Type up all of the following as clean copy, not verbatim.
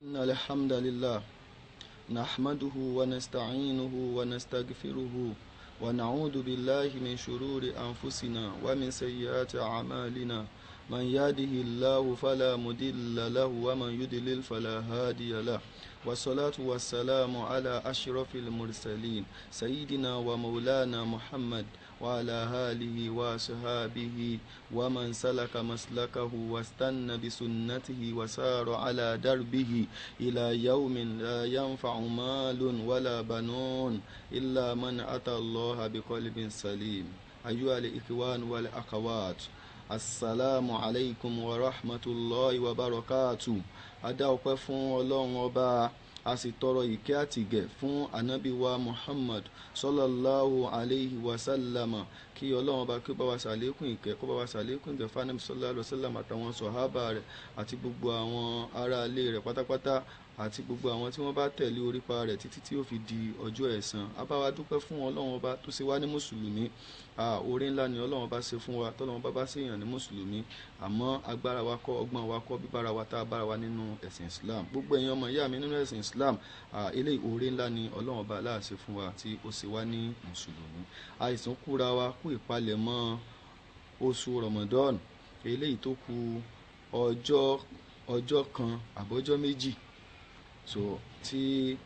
إن الحمد لله نحمده ونستعينه ونستغفره ونعوذ بالله من شرور أنفسنا ومن سيئات أعمالنا من يهده الله فلا مضل له ومن يضلل فلا هادي له والصلاة والسلام على أشرف المرسلين سيدنا ومولانا محمد وعلى آله وصحابه ومن سلك مسلكه واستنى بسنته وسار على دربه إلى يوم لا ينفع مال ولا بنون إلا من أتى الله بقلب سليم. أيها الإخوان والأخوات، السلام عليكم ورحمة الله وبركاته. A dá ọpẹ́ fún Ọlọ́run Ọba, a sì tọrọ ìkẹ́ àtìgẹ̀ fún Ànábì wa Muhammad sallallahu alayhi wa sallama. Kí Ọlọ́run Ọba kí ó bá wa ṣàlékún ìkẹ́, kó bá wa ṣàlékún ìgẹ̀ fún Ànábì sallallahu alayhi wa sallam àtàwọn sọ̀hábà rẹ̀ àti gbogbo àwọn ará ilé rẹ̀ pátápátá àti gbogbo àwọn tí wọ́n bá tẹ̀lé orípa rẹ̀ títí tí ó fi di ọjọ́ ẹ̀san. A bá wa dúpẹ́ fún Ọlọ́run Ọba tó ṣe wá ní mùsùlùmí. Oore ńlá ni Ọlọ́run Ọba ṣe fún wa tọ́lọ́run Ọba bá ṣèyàn ní mùsùlùmí. Àmọ́ agbára wa kọ́, ọgbọ́n wa kọ́, bíbára wa tá a bára wa nínú ẹ̀sìn Islam. Gbogbo ẹ̀yin ọmọ ìyá mi nínú ẹ̀sìn Islam, eléyìí oore ńlá ni Ọlọ́run Ọba Allah ṣe fún wa tí ó ṣe wá ní mùsùlùmí. Àìsàn kúra wa kú ìpalẹ̀mọ́ oṣù Ramadan, eléyìí tó kù ọjọ́ kan àbọ́jọ́ méjì so tí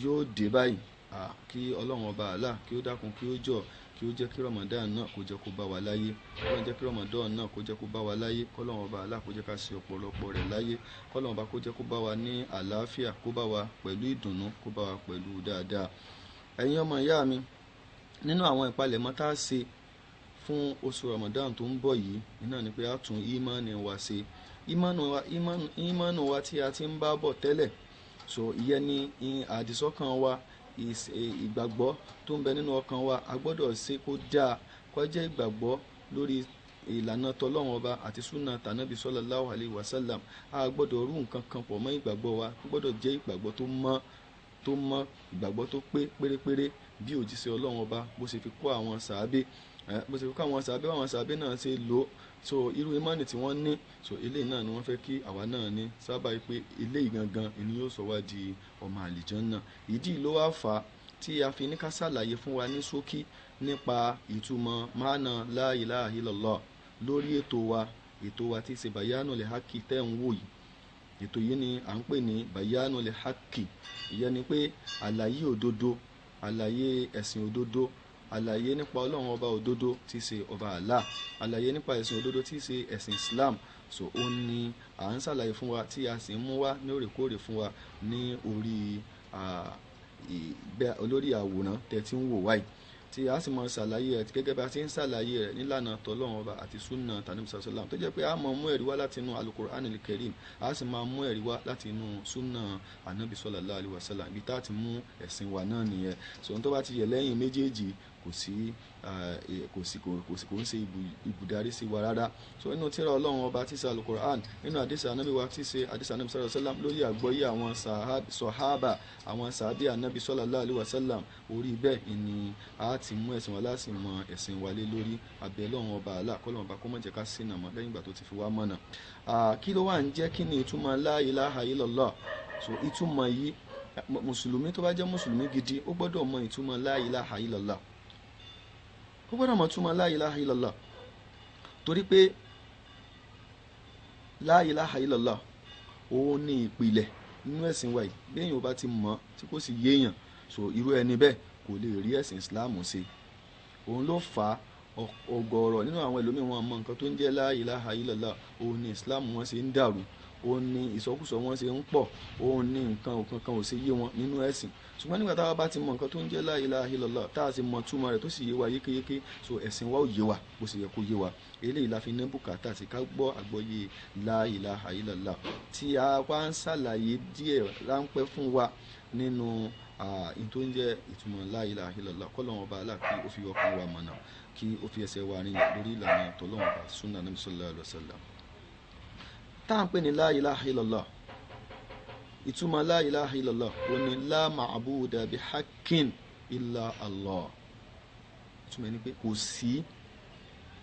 yóò dé báyìí. Kí Ọlọ́run Ọba Allah kí ó dákun, kí ó jọ̀, kí ó jẹ́ kí Ramadan náà kó jẹ́ kó bá wa láyé. K'Ọlọ́run jẹ́ kí Ramadan náà kó jẹ́ kó bá wa láyé. K'Ọlọ́run Ọba Allah kó jẹ́ ká ṣe ọ̀pọ̀lọpọ̀ rẹ̀ láyé. K'Ọlọ́run Ọba kó jẹ́ kó bá wa ní àlàáfíà, kó bá wa pẹ̀lú ìdùnnú, kó bá wa pẹ̀lú dáadáa. Ẹ̀yin ọmọ ìyá mi, nínú àwọn ìpalẹ̀mọ́ tá a ṣe fún oṣù Ramadan tó ń bọ̀ yìí, iná ni pé a tún ìmánì wa ṣe. Ìmánì wa tí a ti ń bá bọ̀ tẹ́lẹ̀, so ìyẹn ni àdìsọ́kàn wa, ìgbàgbọ́ tó ń bẹ nínú ọkàn wa, a gbọ́dọ̀ ṣe kó dáa, kó jẹ́ ìgbàgbọ́ lórí ìlànà tọlọ́run Ọba àti súnà tànábì sallallahu alayhi wa sallam. A gbọ́dọ̀ rú nǹkan kan pọ̀ mọ́ ìgbàgbọ́ wa, ó gbọ́dọ̀ jẹ́ ìgbàgbọ́ tó mọ́, tó mọ́, ìgbàgbọ́ tó pé pérépéré bí òjíṣẹ́ Ọlọ́run Ọba bó ṣe fi kó àwọn sàábé, bó ṣe fi kó àwọn sàábé, àwọn sàábé náà ṣe lò ó. So irú ìmánì tí wọ́n ní, so eléyìí náà ni wọ́n fẹ́ kí àwa náà ní, sábà pé eléyìí gangan ni yóò sọ wá di ọmọ àlìjánná. Ìdí ló wá fà á tí a fi ní ká ṣàlàyé fún wa ní ṣókí nípa ìtumọ̀ máàna la ilaha illallah lórí ètò wa, ètò wa tí í ṣe Bayanul Haqqi tẹ́ ń wò yìí. Ètò yìí ni à ń pè ní Bayanul Haqqi. Ìyẹn ni pé àlàyé òdodo, àlàyé ẹ̀sìn òdodo, àlàyé nípa Ọlọ́run Ọba òdodo tí í ṣe Ọba Allah, àlàyé nípa ẹ̀sìn òdodo tí í ṣe ẹ̀sìn Islam. So ó ní à ń ṣàlàyé fún wa tí a sì ń mú wá ní òrèkóòrè fún wa ní orí, olórí àwòrán tẹ́ tí ń wò wá yìí, tí a sì máa ṣàlàyé rẹ̀ gẹ́gẹ́ bí a ti ń ṣàlàyé rẹ̀ nílànà tọlọ́run Ọba àti súnà tànábì sallallahu alaihi wasallam, tó jẹ́ pé a máa mú ẹ̀rí wá láti inú Al-Qur'an al-Karim, a sì máa mú ẹ̀rí wá láti inú súnà ànábì sallallahu alaihi wasallam. Ibi tá a ti mú ẹ̀sìn wa náà nìyẹn. So ohun tó bá ti yẹ lẹ́yìn méjèèjì kò sí, kò sí, kò, kò sí, kò ń ṣe ibùdarí sí wa rárá. So nínú tírà Ọlọ́run Ọba tí ṣe Al-Qur'an, nínú àdìsí ànábì wa tí ṣe àdìsí ànábì sallallahu alaihi wasallam, lórí àgbọ́yé àwọn sọ̀hábà, àwọn sàábì ànábì sallallahu alaihi wasallam, orí bẹ́ẹ̀ ni a ti mú ẹ̀sìn wa láti mọ ẹ̀sìn wa lé lórí. Abẹ́ Ọlọ́run Ọba Allah, k'Ọlọ́run Ọba kó má jẹ́ ká ṣìnà mọ́ lẹ́yìn ìgbà tó ti fi wá mọ̀nà. Kí ló wà ń jẹ́ kí ni ìtumọ̀ la ilaha illallah? So ìtumọ̀ yìí, mùsùlùmí tó bá jẹ́ mùsùlùmí gidi, ó gbọ́dọ̀ mọ ìtumọ̀ la ilaha illallah. Ó gbọ́dọ̀ mọ ìtumọ̀ la ilaha illallah, torí pé la ilaha illallah òun ni ìpìlẹ̀ nínú ẹ̀sìn wa yìí. Bí èèyàn ò bá ti mọ̀ tí kò sì yéèyàn, so irú ẹni bẹ́ẹ̀ kò lè rí ẹ̀sìn Islam ṣe. Òun ló fà á ọ̀gọ̀ọ̀rọ̀ nínú àwọn ẹlòmíràn wọn mọ nǹkan tó ń jẹ́ la ilaha illallah, òun ni Islam wọn ṣe ń dàrú, òun ni ìsọkúsọ wọn ṣe ń pọ̀, òun ni nǹkan òkan kan ò ṣe yé wọn nínú ẹ̀sìn. Ṣùgbọ́n nígbà tá a bá ti mọ nǹkan tó ń jẹ́ la ilaha illallah, tá a sì mọ túmọ̀ rẹ̀ tó sì yé wa yékéyéké, so ẹ̀sìn wa ò yé wa bó ṣe yẹ kó yé wa. Eléyìí la fi ní bùkátà sí ká gbọ́ àgbọ́yé la ilaha illallah tí a wá ń ṣàlàyé díẹ̀ ráńpẹ́ fún wa nínú ìyẹn tó ń jẹ́ ìtumọ̀ la ilaha illallah. K'Ọlọ́run Ọba Allah kí ó fi ọkàn wa mọ̀nà, kí ó fi ẹsẹ̀ wa rìn lórí ìlànà tọ́lọ́run Ọba súnà Ànábì sallallahu alaihi wasallam. Tá à ń pè ní la ilaha illallah, ìtumọ̀ la ilaha illallah ó ní la ma'buda bi haqqin illa Allah. Ìtumọ̀ ẹni pé kò sí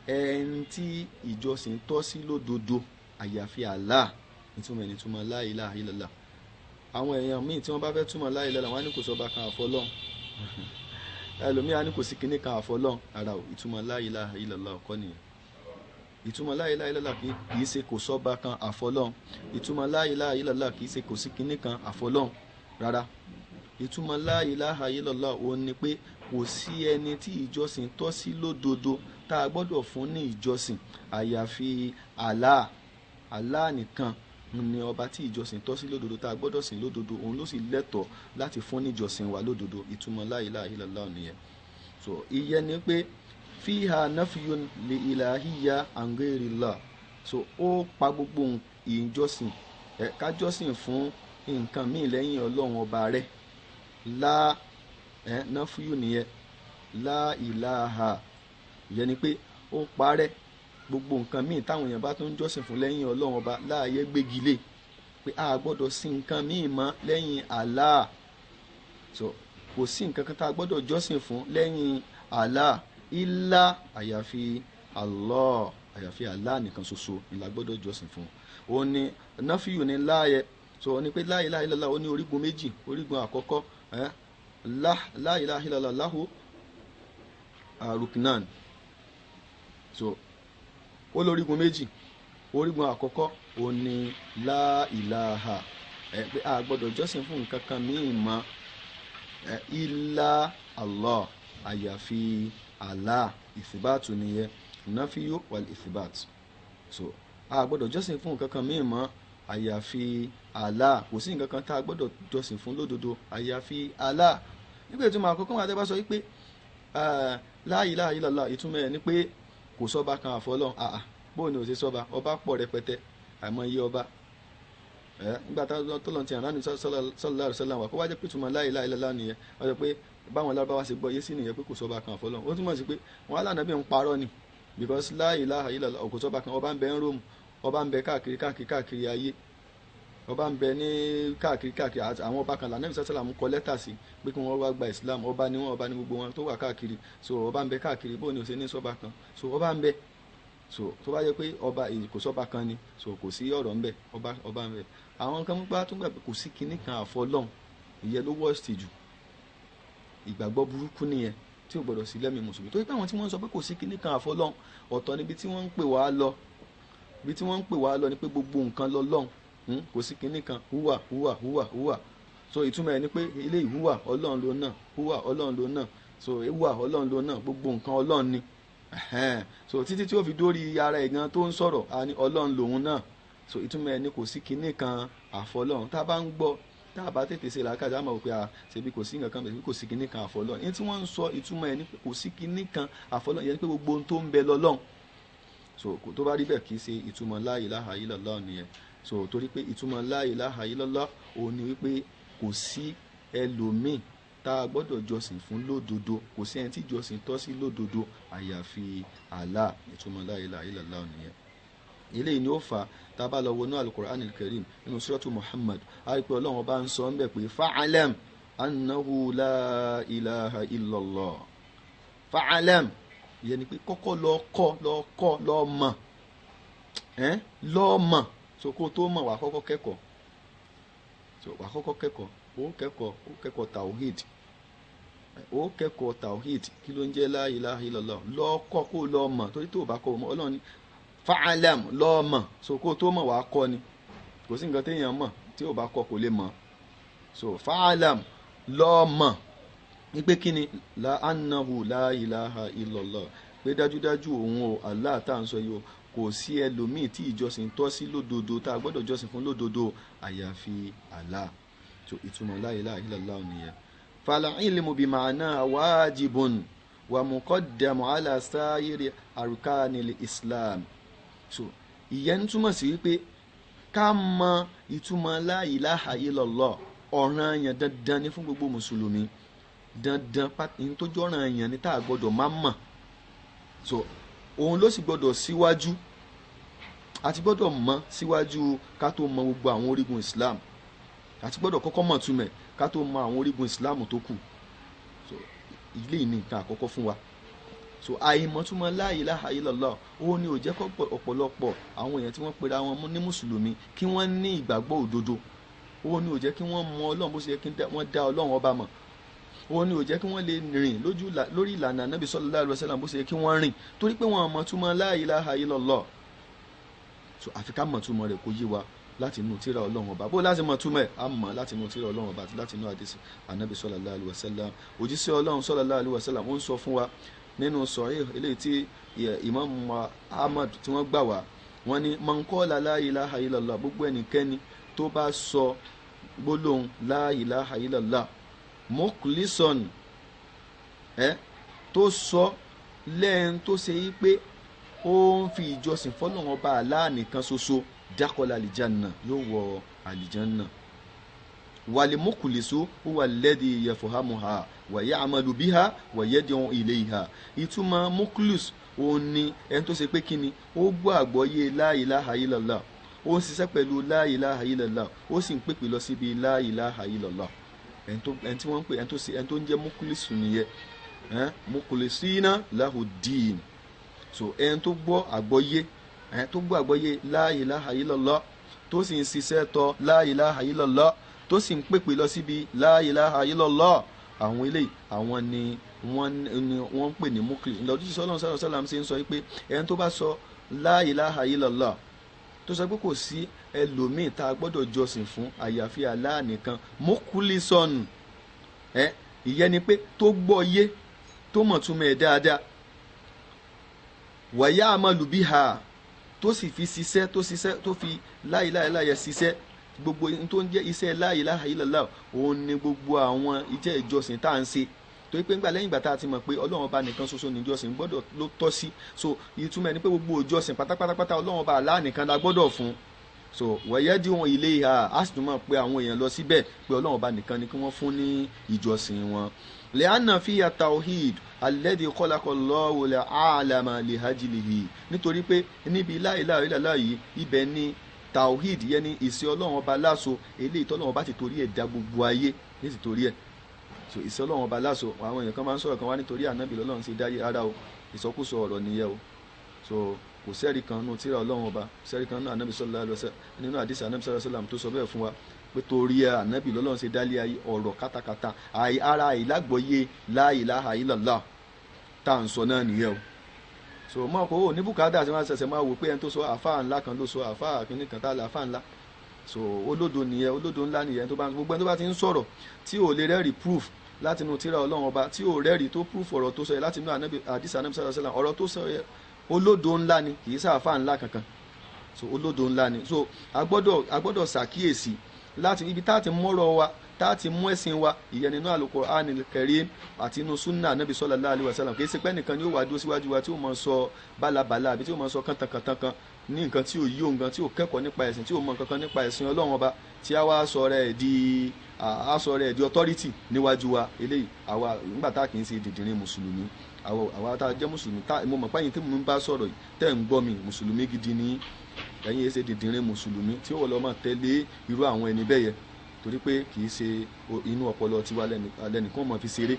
ẹni tí ìjọsìn tọ́ sí lódodo àyàfi Allah. Ìtumọ̀ ẹni ìtumọ̀ la ilaha illallah. Àwọn èèyàn míì tí wọ́n bá fẹ́ túmọ̀ la ilaha illallah, wọ́n á ní kò sọ́ba kan àfọlọ́hun. Ẹlòmíì á ní kò sí kinní kan àfọlọ́hun. Ara ò, ìtumọ̀ la ilaha illallah kọ́ nìyẹn. Ìtumọ̀ la ilaha illallah kì í ṣe kò sọ́ba kan àfọlọ́hun. Ìtumọ̀ la ilaha illallah kì í ṣe kò sí kinní kan àfọlọ́hun rárá. Ìtumọ̀ la ilaha illallah òun ni pé kò sí ẹni tí ìjọsìn tọ́ sí lódodo tá a gbọ́dọ̀ fún ní ìjọsìn àyàfi Allah. Allah nìkan ni ọba tí ìjọsìn tọ́ sí lódodo tá a gbọ́dọ̀ sìn lódodo, òun ló sì lẹ́tọ̀ọ́ láti fún ní ìjọsìn wa lódodo. Ìtumọ̀ la ilaha illallah nìyẹn. So ìyẹn ni pé fiha nafiyun li ilahiyya an ghayrillah. So ó pa gbogbo ìjọsìn, kájọsìn fún nǹkan míì lẹ́yìn Ọlọ́run ọba rẹ̀. La nafiyu nìyẹn, la ilaha, ìyẹn ni pé ó parẹ́ gbogbo nǹkan míì táwọn èèyàn bá tún jọ́sìn fún lẹ́yìn Ọlọ́run ọba láàyè gbégilé pé a gbọ́dọ̀ sí nǹkan míì mọ́ lẹ́yìn Allah. So kò sí nǹkan kan tá a gbọ́dọ̀ jọ́sìn fún lẹ́yìn Allah illa àyàfi Allah, àyàfi Allah nìkan ṣoṣo ni la gbọ́dọ̀ jọ́sìn fún. Òun ni nafiyu ni láàyè. So ó ní pé la ilaha illallah ó ní orígun méjì. Orígun àkọ́kọ́ la ilaha illallah lahu ruknan. So ó lórígun méjì. Orígun àkọ́kọ́ ó ní la ilaha, pé a gbọ́dọ̀ jọ́sìn fún nǹkan kan míì mọ́ illa Allah, àyàfi Allah. Ìthbátu nìyẹn, nafiyu wal ithbat. So a gbọ́dọ̀ jọ́sìn fún nǹkan kan míì mọ́ àyàfi Allah. Kò sí nǹkan kan tá a gbọ́dọ̀ jọ́sìn fún lódodo àyàfi Allah. Nígbà ìtumọ̀ àkọ́kọ́ wọn àtẹ́bá sọ wípé la ilaha illallah, ìtumọ̀ ẹ̀ ni pé kò sọ́ba kan àfọlọ́hun. Àà, bóun ni ò ṣe sọ́ba? Ọba pọ̀ rẹpẹtẹ, àìmọye ọba. Nígbà tó lọ́n ti hàn lánàá sallallahu alaihi wasallam kó wá jẹ́ pé ìtumọ̀ la ilaha illallah nìyẹn. Wọ́n sọ pé báwọn Lárúbáwá ṣe gbọ́ yé sí nìyẹn pé kò sọ́ba kan àfọlọ́hun. Ó túmọ̀ sí pé wọn á bí ń parọ́ ni, because la ilaha illallah kò sọ́ba kan. Ọba ń bẹ ń Róòmù, ọba ń bẹ káàkiri káàkiri káàkiri ayé, ọba ń bẹ ní káàkiri káàkiri. Àwọn ọba kan lànà sálàmù kọ lẹ́tà sí pé kí wọ́n wá gba Islam. Ọba ni wọ́n, ọba ni gbogbo wọn tó wà káàkiri. So ọba ń bẹ káàkiri, bóun ni ò ṣe ní sọ́ba kan? So ọba ń bẹ. So tó bá jẹ́ pé ọba kò sọ́ba kan ni, so kò sí ọ̀rọ̀ ń bẹ, ọba ń bẹ. Àwọn kan gbá tó gbà pé kò sí kinní kan àfọlọ́hun, ìyẹn ló worst jù. Ìgbàgbọ́ burúkú nìyẹn tí ò gbọdọ̀ sí lẹ́mìí mùsùlùmí. Torí pé àwọn tí wọ́n ń sọ pé kò sí kinní kan àfọlọ́hun, ọ̀tọ̀ níbi tí wọ́n ń pè wá lọ. Ibi tí wọ́n ń pè wá lọ ni pé gbogbo nǹkan lọ́lọ́hun, kò sí kinní kan, húwà húwà húwà húwà. So ìtumọ̀ ẹ̀ ni pé ilé ìhúwà Ọlọ́run ló náà, húwà Ọlọ́run ló náà, so húwà Ọlọ́run ló náà, gbogbo nǹkan Ọlọ́run ni. So títí tí ó fi dórí ara ẹ̀ gan tó ń sọ̀rọ̀, a ní Ọlọ́run lòun náà. So ìtumọ̀ ẹ̀ ni kò sí kinní kan àfọlọ́hun. Tá a bá ń gbọ́, tá a bá tètè ṣe làákàyè, a máa wò pé a ṣebí kò sí nǹkan kan bẹ́ẹ̀, kò sí kinní kan àfọlọ́hun. Ní tí wọ́n ń sọ ìtumọ̀ ẹ̀ ni pé kò sí kinní kan àfọlọ́hun, ìyẹn ni pé gbogbo ohun tó ń bẹ lọ́lọ́hun. So tó bá rí bẹ́ẹ̀ kì í ṣe ìtumọ̀ la ilaha illallah nìyẹn. So torí pé ìtumọ̀ la ilaha illallah òun ni wípé kò sí ẹlòmíì tá a gbọ́dọ̀ jọ́sìn fún lódodo, kò sí ẹni tí jọ́sìn tọ́ sí lódodo àyàfi Allah. Ìtumọ̀ la ilaha illallah nìyẹn. Eléyìí ni ó fà tá a bá lọ wọnú Al-Qur'an al-Karim nínú suratu Muhammad, a rí pé Ọlọ́run ọba ń sọ ń bẹ̀ pé fa'alam annahu la ilaha illallah. Fa'alam, ìyẹn ni pé kọ́kọ́ lọ kọ́, lọ kọ́, lọ mọ̀, lọ mọ̀. So kó tó mọ̀, wà kọ́kọ́ kẹ́kọ̀ọ́. So wà kọ́kọ́ kẹ́kọ̀ọ́, ó kẹ́kọ̀ọ́, ó kẹ́kọ̀ọ́ tawhid, ó kẹ́kọ̀ọ́ tawhid. Kí ló ń jẹ́ la ilaha illallah? Lọ kọ́ kó lọ mọ̀, torí tó o bá kọ́ Ọlọ́run ní fa'alam, lọ mọ̀. So kó tó mọ̀, wà á kọ́ ni. Kò sí nǹkan téèyàn mọ̀ tí ò bá kọ́ kò lè mọ̀. So fa'alam, lọ mọ̀ ní pé kí ni la annahu la ilaha illallah, pé dájúdájú òun o Allah tá à ń sọ yìí o, kò sí ẹlòmíì tí ìjọsìn tọ́ sí lódodo tá a gbọ́dọ̀ jọ́sìn fún lódodo àyàfi Allah. So ìtumọ̀ la ilaha illallah nìyẹn. Fal ilmu bi ma'na wajibun wa muqaddamu ala sa'iri arkanil Islam. So ìyẹn túmọ̀ sí wípé ká mọ ìtumọ̀ la ilaha illallah ọ̀ranyàn dandan ni fún gbogbo mùsùlùmí. Dandan ní tó jọ́ranyàn ni tá a gbọ́dọ̀ má mọ̀. So òun ló sì gbọ́dọ̀ síwájú, a ti gbọ́dọ̀ mọ̀ síwájú ká tó mọ gbogbo àwọn orígun Islam. A ti gbọ́dọ̀ kọ́kọ́ mọ̀ túmẹ̀ ká tó mọ àwọn orígun Islam tó kù. So ilé ní nǹkan àkọ́kọ́ fún wa. So àìmọ̀túmọ̀ la ilaha illallah ó ní ò jẹ́ kó ọ̀pọ̀lọpọ̀ àwọn èèyàn tí wọ́n pera wọn ní mùsùlùmí kí wọ́n ní ìgbàgbọ́ òdodo. Òun ni ò jẹ́ kí wọ́n mọ Ọlọ́run bó ṣe yẹ kí wọ́n dá Ọlọ́run ọba mọ̀. Òun ni ò jẹ́ kí wọ́n lè rìn lórí ìlànà Ànábì sallallahu alaihi wasallam bó ṣe yẹ kí wọ́n rìn, torí pé wọ́n mọ̀ túmọ̀ la ilaha illallah. So àfi ká mọ̀ túmọ̀ rẹ̀ kó yé wa láti inú tírà Ọlọ́run ọba. Bó láti mọ̀ túmọ̀ ẹ̀, á mọ̀ láti inú tírà Ọlọ́run ọba àti láti inú àdìsí Ànábì sallallahu alaihi wasallam. Òjíṣẹ́ Ọlọ́run sallallahu alaihi wasallam ó ń sọ fún wa nínú Sahih eléyìí tí Imam Ahmad tí wọ́n gbà wá, wọ́n ní man qala la ilaha illallah, gbogbo ẹnikẹ́ni tó bá sọ gbólóhùn la ilaha illallah mukhlisan, tó sọ lẹ́yìn tó ṣe yí pé ó ń fi ìjọsìn fọ́lọ́run ọba Allah nìkan ṣoṣo, dákọ̀lá àlìjánà, yóò wọ àlìjánà. Wal mukhlisu huwa alladhi yafhamuha wa ya'malu biha wa yad'u ilayha. Ìtumọ̀ mukhlis òun ni ẹni tó ṣe pé kí ni ó gbọ́ àgbọ́yé la ilaha illallah, ó ń ṣiṣẹ́ pẹ̀lú la ilaha illallah, ó sì ń pèpè lọ síbi la ilaha illallah. Ẹni tí wọ́n ń pè, ẹni tó ń jẹ́ mukhlisu nìyẹn. Mukhlisina lahu din. So ẹni tó gbọ́ àgbọ́yé, ẹni tó gbọ́ àgbọ́yé la ilaha illallah, tó sì ń ṣiṣẹ́ tọ la ilaha illallah, tó sì ń pèpè lọ síbi la ilaha illallah, àwọn eléyìí àwọn ni wọ́n ń pè ní mukhlis. Lọ́dún sallallahu alaihi wasallam ṣe ń sọ pé ẹni tó bá sọ la ilaha illallah, tó sọ pé kò sí ẹlòmíì tá a gbọ́dọ̀ jọ́sìn fún àyàfi Allah nìkan, mukhlisan, ìyẹn ni pé tó gbọ́ yé, tó mọ̀ túmọ̀ ẹ̀ dáadáa, wa ya'malu biha, tó sì fi ṣiṣẹ́, tó ṣiṣẹ́, tó fi la ilaha illallah ṣiṣẹ́, gbogbo tó ń jẹ́ iṣẹ́ la ilaha illallah òun ni gbogbo àwọn iṣẹ́ ìjọsìn tá à ń ṣe. Torí pé ńgbà lẹ́yìn ìgbà tá a ti mọ̀ pé Ọlọ́run ọba nìkan ṣoṣo ní ìjọsìn gbọ́dọ̀ ló tọ́ sí, so ìtumọ̀ ẹni pé gbogbo ìjọsìn pátápátápátá Ọlọ́run ọba Allah nìkan la gbọ́dọ̀ fún. So wẹ̀yẹ́dì wọn ilé ìhà, á sì tún mọ̀ pé àwọn èèyàn lọ síbẹ̀ pé Ọlọ́run ọba nìkan ni kí wọ́n fún ní ìjọsìn wọn. Lẹ́ànà fíyà tawhid alladhi khalaqa Allahu al-alama lihajlihi. Nítorí pé níbi la ilaha illallah yìí, ibẹ̀ ni tawhid yẹn ni ìsìn Ọlọ́run ọba láṣọ, eléyìí tọ́lọ́run ọba ti torí ẹ̀ dá gbogbo ayé ní ti torí ẹ̀. So ìsìn Ọlọ́run ọba láṣọ, àwọn èèyàn kan máa ń sọ̀rọ̀ kan wá nítorí Ànábì lọ́lọ́run ṣe dáyé, rárá o, ìsọkúsọ ọ̀rọ̀ nìyẹn o. So kò sẹ́rí kan nínú tírà Ọlọ́run ọba, sẹ́rí kan nínú Ànábì sallallahu alaihi wasallam, nínú àdìsí Ànábì sallallahu alaihi wasallam tó sọ bẹ́ẹ̀ fún wa pé torí Ànábì lọ́lọ́run ṣe dálé ayé, ọ̀rọ̀ kátakátá ara àìlágbọ́yé la ilaha illallah tá à ń sọ náà nìyẹn o. So mọ̀ kó o ní bùkátà tí wọ́n ṣẹ̀ṣẹ̀ máa wò pé ẹni tó sọ àfáà ńlá kan ló sọ àfáà kìíní kan tá a lè àfáà ńlá. So olódo nìyẹn, olódo ńlá nìyẹn. Tó bá gbogbo ẹni tó bá ti ń sọ̀rọ̀ tí ò lè rẹ́rìí proof láti inú tírà Ọlọ́run ọba, tí ò rẹ́rìí tó proof ọ̀rọ̀ tó sọ yẹn láti inú àdìsí Ànábì sallallahu alaihi wasallam, ọ̀rọ̀ tó sọ yẹn olódo ńlá ni, kì í sáfà ńlá kankan. So olódo ńlá ni. So a gbọ́dọ̀ ṣàkíyèsí láti ibi tá a ti mọ́rọ̀ wa, tá a ti mú ẹ̀sìn wa, ìyẹn nínú Al-Qur'anil Karim àti inú sunna Ànábì sallallahu alaihi wasallam. Kì í ṣe pé nìkan ni ó wà dúró síwájú wa tí ó máa sọ bálabàla àbí tí ó máa sọ kàntàkàntàn kan ní nǹkan tí ò yí òun gan, tí ò kẹ́kọ̀ọ́ nípa ẹ̀sìn, tí ò mọ nǹkan kan nípa ẹ̀sìn Ọlọ́run ọba, tí a wá sọ rẹ̀ di a sọ rẹ̀ di authority níwájú wa. Eléyìí àwa nígbà tá a kì í ṣe dìndìnrín mùsùlùmí, àwa tá a jẹ́ mùsùlùmí, tá mo mọ̀ pé ẹ̀yin tí mo ń bá sọ̀rọ̀ yìí tẹ́ ń gbọ́ mi, mùsùlùmí gidi ni ẹ̀yin, yìí ṣe dìndìnrín mùsùlùmí tí ó lọ máa tẹ̀lé irú àwọn ẹni bẹ́ẹ̀ yẹn, torí pé kì í ṣe inú ọpọlọ tiwa lẹ́nìkan mọ̀ fi ṣeré.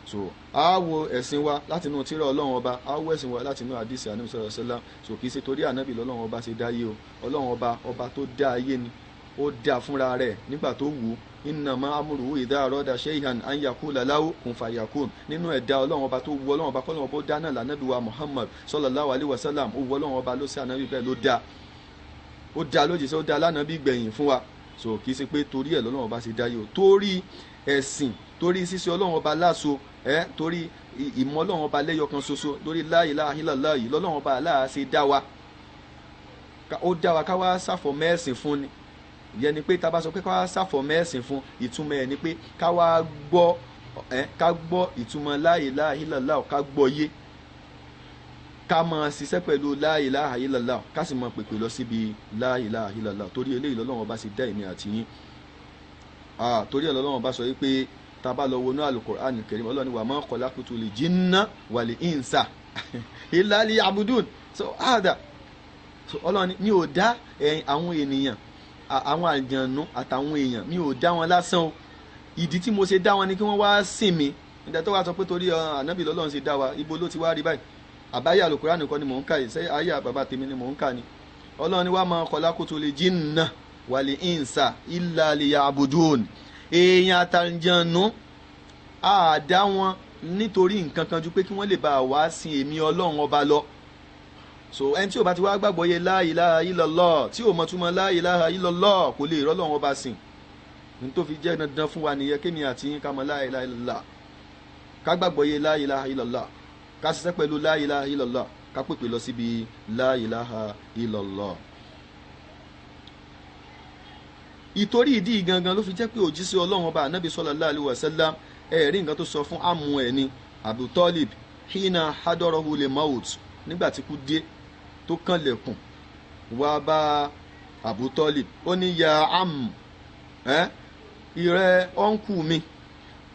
So a wo ẹ̀sìn wa láti inú tírà Ọlọ́run ọba, a wo ẹ̀sìn wa láti inú àdìsí Ànábì sallallahu alaihi wasallam. So kì í ṣe torí Ànábì lọ́lọ́run ọba ṣe dáyé o. Ọlọ́run ọba, ọba tó dá ayé ni, ó dá fúnra rẹ̀ nígbà tó wù ú. Innama amruhu idha arada shay'an an yaqula lahu kun fayakun. Nínú ẹ̀dá Ọlọ́run ọba tó wù Ọlọ́run ọba kọ́lọ́run ọba ó dá náà lànàbí wa Muhammad sallallahu alaihi wasallam. Ó wù Ọlọ́run ọba ló ṣe Ànábì bẹ́ẹ̀, ló dá, ó dá lójijì, ó dá lánàbí gbẹ̀yìn fún wa. So kì í ṣe pé torí ẹ̀ lọ́lọ́run ọba ṣe dáyé o, torí ẹ̀sìn, torí ṣíṣe Ọlọ́run ọba láṣọ, torí ìmọ̀ Ọlọ́run ọba lẹ́yọkan ṣoṣo, torí la ilaha illallah yìí lọ́lọ́run ọba Allah ṣe dá wa. Ó dá wa ká wá ṣàfọ̀ mẹ́sìn fún ni. Ìyẹn ni pé tá a bá sọ pé ká wá ṣàfọ̀ mẹ́sìn fún, ìtumọ̀ ẹ̀ ni pé ká wá gbọ́, ká gbọ́ ìtumọ̀ la ilaha illallah, ká gbọ́ yé, ká máa ṣiṣẹ́ pẹ̀lú la ilaha illallah, ká sì máa pèpè lọ síbi la ilaha illallah. Torí eléyìí lọ́lọ́run ọba ṣe dá èmi àti yín. Torí ẹ̀ lọ́lọ́run ọba sọ yìí pé tá a bá lọ wọnú Al-Qur'an Karim, Ọlọ́run ní wa ma khalaqtul jinna wal insa illa liya'budun. So ada, so Ọlọ́run ní mi ò dá àwọn ènìyàn, àwọn àjànú àtàwọn èèyàn, mi ò dá wọn lásán o. Ìdí tí mo ṣe dá wọn ni kí wọ́n wá sìn mí. Nígbà tó wá sọ pé torí Ànábì lọ́lọ́run ṣe dá wa, ibo ló ti wá rí báyìí? Àbáyé Al-Qur'an nìkan ni mò ń kà yìí, ṣé ayé bàbá tèmi ni mò ń kà ni? Ọlọ́run ní wa ma khalaqtul jinna wal insa illa liya'budun. Èèyàn àtàlùjànnú a dá wọn nítorí nǹkan kan ju pé kí wọ́n lè bá wá sin èmi Ọlọ́run ọba lọ. So ẹni tí ò bá ti wá gbàgbọ́ yé la ilaha illallah, tí ò mọ̀ túmọ̀ la ilaha illallah, kò lè rọ́lọ́run ọba sìn. Ní tó fi jẹ́ dandan fún wa nìyẹn kémi àti yín ká mọ̀ la ilaha illallah, ká gbàgbọ́ yé la ilaha illallah, ká ṣiṣẹ́ pẹ̀lú la ilaha illallah, ká pèpè lọ síbi la ilaha illallah. Ìtorí ìdí gangan ló fi jẹ́ pé òjíṣẹ́ Ọlọ́run ọba ànábì sallallahu alaihi wasallam ẹ̀rí nǹkan tó sọ fún àmú ẹ̀ ni Abu Talib hina hadarahu le maut, nígbà tí kú dé tó kànlẹ̀kùn wá bá Abu Talib, ó ní ya am, ìrẹ́ ọ̀nkù mi,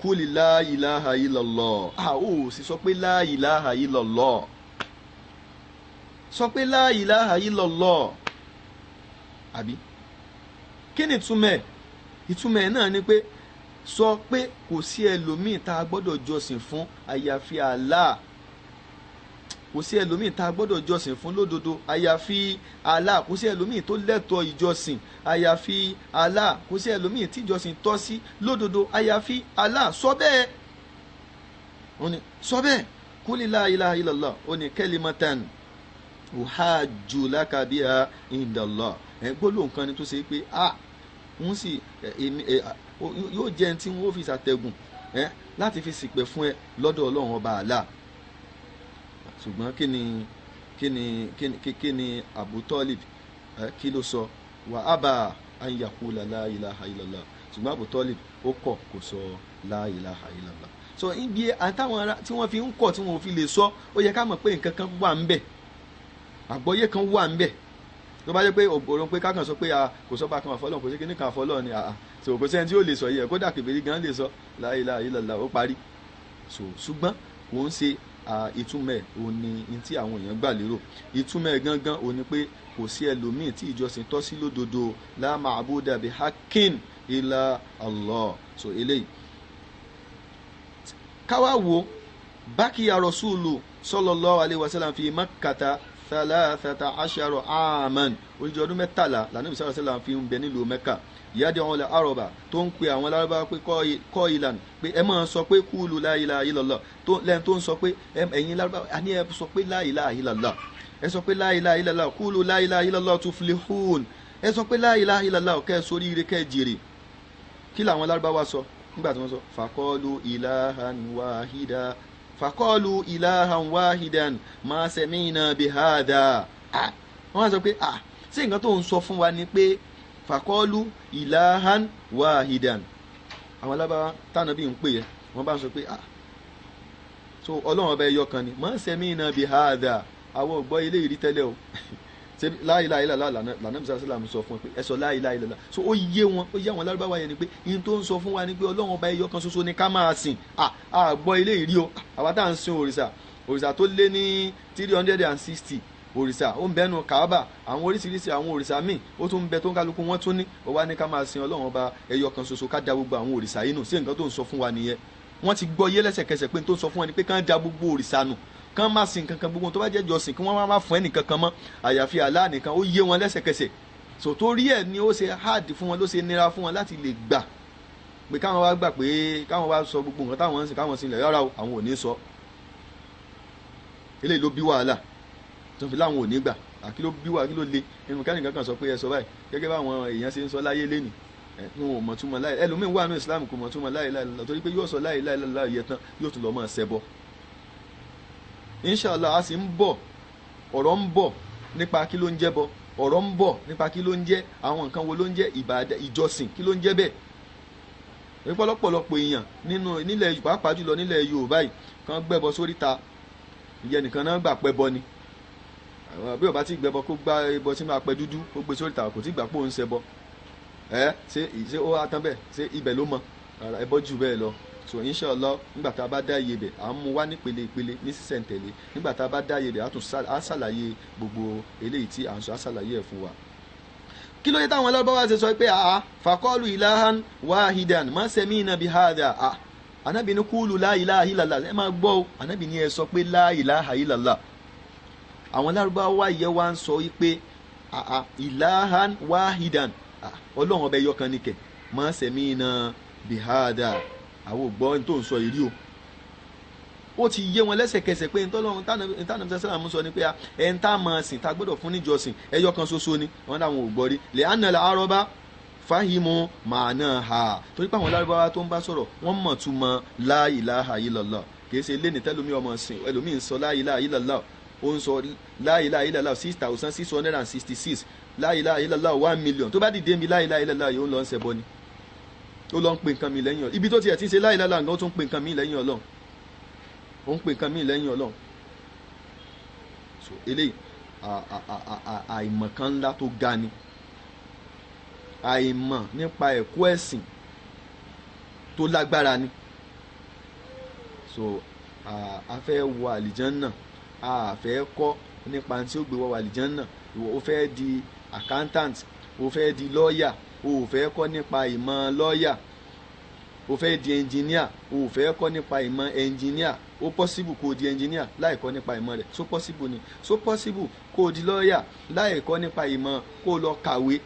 kúlì la ilaha illallah. A ó sì sọ pé la ilaha illallah, sọ pé la ilaha illallah. Àbí kí ni ìtumọ̀ ẹ̀? Ìtumọ̀ ẹ̀ náà ni pé sọ pé kò sí ẹlòmíì tá a gbọ́dọ̀ jọ́sìn fún àyàfi Allah. Kò sí ẹlòmíì tá a gbọ́dọ̀ jọ́sìn fún lódodo àyàfi Allah. Kò sí ẹlòmíì tó lẹ́tọ̀ọ́ ìjọsìn àyàfi Allah. Kò sí ẹlòmíì tí ìjọsìn tọ́ sí lódodo àyàfi Allah. Sọ bẹ́ẹ̀, ó ní sọ bẹ́ẹ̀, kúlì la ilaha illallah. Ó ní kalimatan uhajju laka biha indallah. Ẹ̀ gbólóhùn kan ni tó ṣe pé a ń sì yóò jẹ́ ẹni tí wọ́n fi ṣàtẹ̀gùn láti fi ṣìpẹ̀ fún ẹ lọ́dọ̀ Ọlọ́run ọba Allah. Ṣùgbọ́n kí ni Abu Talib kí ló sọ? Wà á bá an yaqula la ilaha illallah. Ṣùgbọ́n Abu Talib ó kọ̀, kò sọ la ilaha illallah. So ibi àtàwọn ará tí wọ́n fi ń kọ̀ tí wọ́n fi lè sọ, ó yẹ ká mọ̀ pé nǹkan kan wà ń bẹ̀, àgbọ́yé kan wà ń bẹ̀. Tó bá jẹ́ pé òun pé kákan sọ pé kò sọ́ba kan àfọlọ́, kò sí kíní kan àfọlọ́ ni, so kò sẹ́ni tí ó lè sọ yẹ, kódà kèfèrí gan lè sọ la ilaha illallah, ó parí. So ṣùgbọ́n kò ń ṣe ìtumọ̀ ẹ̀ òun ni n tí àwọn èèyàn gbà lérò. Ìtumọ̀ ẹ̀ gangan òun ni pé kò sí ẹlòmíì tí ìjọsìn tọ́ sí lódodo, la ma'buda bihaqqin illa Allah. So eléyìí káwá wo bákìyà rasulu sallallahu alaihi wasallam fi makkata 13 aman, odidi ọdún 13 lànàbí sallallahu alaihi wasallam fi ń bẹ nílùú Mẹ́kà. Ìyáde àwọn ilẹ̀ arọba tó ń pe àwọn lárúbáwá pé kọ́ ìlànà pé ẹ máa sọ pé kúlù la ilaha illallah, lẹ́nu tó ń sọ pé ẹ̀yin lárúbáwá àní ẹ sọ pé la ilaha illallah, ẹ sọ pé la ilaha illallah, kúlù la ilaha illallah tuflihun, ẹ sọ pé la ilaha illallah kẹ́ ẹ sórí ire kẹ́ ẹ jèrè. Kí làwọn lárúbáwá sọ nígbà tí wọ́n sọ? Faqalu ilahan wahida, faqalu ilahan wahidan ma sami'na bihadha. Wọ́n sọ pé ṣé nǹkan tó ń sọ fún wa ni pé fàkọ́lù ilahan wahidan. Àwọn alábáwá tánà bí n pè yẹ, wọ́n bá ń sọ pé so Ọlọ́run ọba ẹyọ kan ni, ma sami'na bihadha, àwọn ò gbọ́ ilé ìrí tẹ́lẹ̀ o. Ṣé la ilaha illallah lànà bí sàlám sọ fún ẹ pé ẹ sọ la ilaha illallah. So ó yé wọn, ó yé àwọn lárúbáwá yẹn ni pé ihun tó ń sọ fún wa ni pé Ọlọ́run ọba ẹyọ kan ṣoṣo ni ká máa sìn. A gbọ́ ilé ìrí o. Àwa tá à ń sin òrìṣà, òrìṣà tó lé ní 360 òrìṣà ó ń bẹnu Kaaba, àwọn oríṣiríṣi àwọn òrìṣà míì ó tún ń bẹ tó ń kálukú wọn tún ní. Ó wá ní ká máa sin Ọlọ́run ọba ẹyọ kan ṣoṣo, ká da gbogbo àwọn òrìṣà yìí nù. Sí nǹkan tó ń sọ fún wa nìyẹn? Wọ́n ti gbọ́ yé lẹ́sẹ̀kẹsẹ̀ pé tó ń sọ fún wa ni pé kán da gbogbo òrìṣà nù, kán má sin kankan, gbogbo tó bá jẹ́ jọ́sìn kí wọ́n má fún ẹnì kankan mọ́ àyàfi Allah nìkan. Ó yé wọn lẹ́sẹ̀kẹsẹ̀. So torí ẹ̀ ni ó ṣe hard fún wọn, ló ṣe nira fún wọn láti lè gbà pé káwọn wá gbà pé káwọn wá sọ gbogbo nǹkan táwọn ń sìn káwọn sin lẹ̀ rárá o, àwọn ò ní sọ. Eléyìí ló bí wàhálà tó fi láwọn ò ní gbà. Àkí ló bí wàhálà, kí ló le nínú kẹ́nìkan kan sọ pé ẹ sọ báyìí, gẹ́gẹ́ báwọn èèyàn ṣe ń sọ láyé lẹ́nìí. Wọn ò mọ̀ túmọ̀ láyé, ẹlòmíín wà ní Islam kò mọ̀ túmọ̀ láyé láyé lọ, torí pé yóò sọ láyé láyé láyé tán yóò tún lọ máa ṣẹbọ. Inshallah a sì ń bọ̀, ọ̀rọ̀ ń bọ̀ nípa kí ló ń jẹ́ bọ, ọ̀rọ̀ ń bọ̀ nípa kí ló ń jẹ́ àwọn nǹkan wo ló ń jẹ́ ìbàdà ìjọsìn, kí ló ń jẹ́ bẹ́ẹ̀. Ọ̀pọ̀lọpọ̀ èèyàn nínú nílẹ̀ pàápàá jùlọ nílẹ̀ Yorùbá yìí kan gbẹ́bọ sóríta, ìyẹn nìkan náà gbà pẹ́bọ ni. Bí ó bá ti gbẹ́bọ kó gbá ẹbọ sínú apẹ dúdú kó gbé sóríta, kò tí gbà pé òun ṣẹbọ. Ṣé ó wá tán bẹ́ẹ̀? Ṣé ibẹ̀ ló mọ? Ẹbọ jù bẹ́ẹ̀ lọ. So inshallah nígbà tá a bá dá iye bẹ̀, à ń mú wá nípele ìpele ní sísẹ̀ntẹ̀lé. Nígbà tá a bá dá iye bẹ̀, á ṣàlàyé gbogbo eléyìí tí à ń sọ, á ṣàlàyé ẹ̀ fún wa. Kí ló dé táwọn lárúbáwá ṣe sọ pé faqalu ilahan wahidan ma sami'na bihadha? Ànábì ní kúlù la ilaha illallah, ẹ máa gbọ́ o, Ànábì ní ẹ sọ pé la ilaha illallah. Àwọn lárúbáwá yẹ wá ń sọ pé ilahan wahidan, Ọlọ́run ọba ẹyọ kan ni kẹ̀ mọ́ sẹ̀mí iná bihada, àwọn ògbọ́n tó ń sọ yìí rí o. Ó ti yé wọn lẹ́sẹ̀kẹsẹ̀ pé ntọ́lọ́run tánàbí sálàmù sọ ni pé ẹ̀ ń tá máa sìn tá gbọ́dọ̀ fún níjọsìn ẹyọ kan ṣoṣo ni. Wọn làwọn ò gbọ́ rí. Lè ànà là arọ́bá fáhìmù màánà ha, torí pé àwọn lárúbáwá tó ń bá sọ̀rọ̀ wọ́n mọ̀ túmọ̀ la ilaha illallah. Kì í ṣe lé ní tẹ́lómi ọmọ sìn, ẹlòmíì ń sọ la ilaha illallah, ó ń sọ la ilaha illallah 6,666, la ilaha illallah 1,000,000. Tó bá dìde mi la ilaha illallah yìí, ó ń lọ ń ṣẹbọ ni, ó lọ ń pè nǹkan mi lẹ́yìn Ọlọ́run. Ibi tó tiẹ̀ ti ń ṣe la ilaha illallah nǹkan, ó tún ń pè nǹkan mi lẹ́yìn Ọlọ́run, ó ń pè nǹkan mi lẹ́yìn Ọlọ́run. So eléyìí àìmọ̀ kan ńlá tó ga ni, àìmọ̀ nípa ẹ̀kọ́ ẹ̀sìn tó lágbára ni. So a fẹ́ wọ àlìjánná, a fẹ́ kọ́ nípa tí ó gbé wọ àlìjánná. Ìwọ ó fẹ́ di accountant, ó fẹ́ di lọ́ọ̀yà, ó fẹ́ kọ́ nípa ìmọ̀ lọ́ọ̀yà. Ó fẹ́ di engineer, ó fẹ́ kọ́ nípa ìmọ̀ engineer. Ó possible kó o di engineer láì kọ́ nípa ìmọ̀ rẹ̀? So possible ni. So possible kó o di lọ́ọ̀yà láì kọ́ nípa ìmọ̀, kó o lọ kàwé,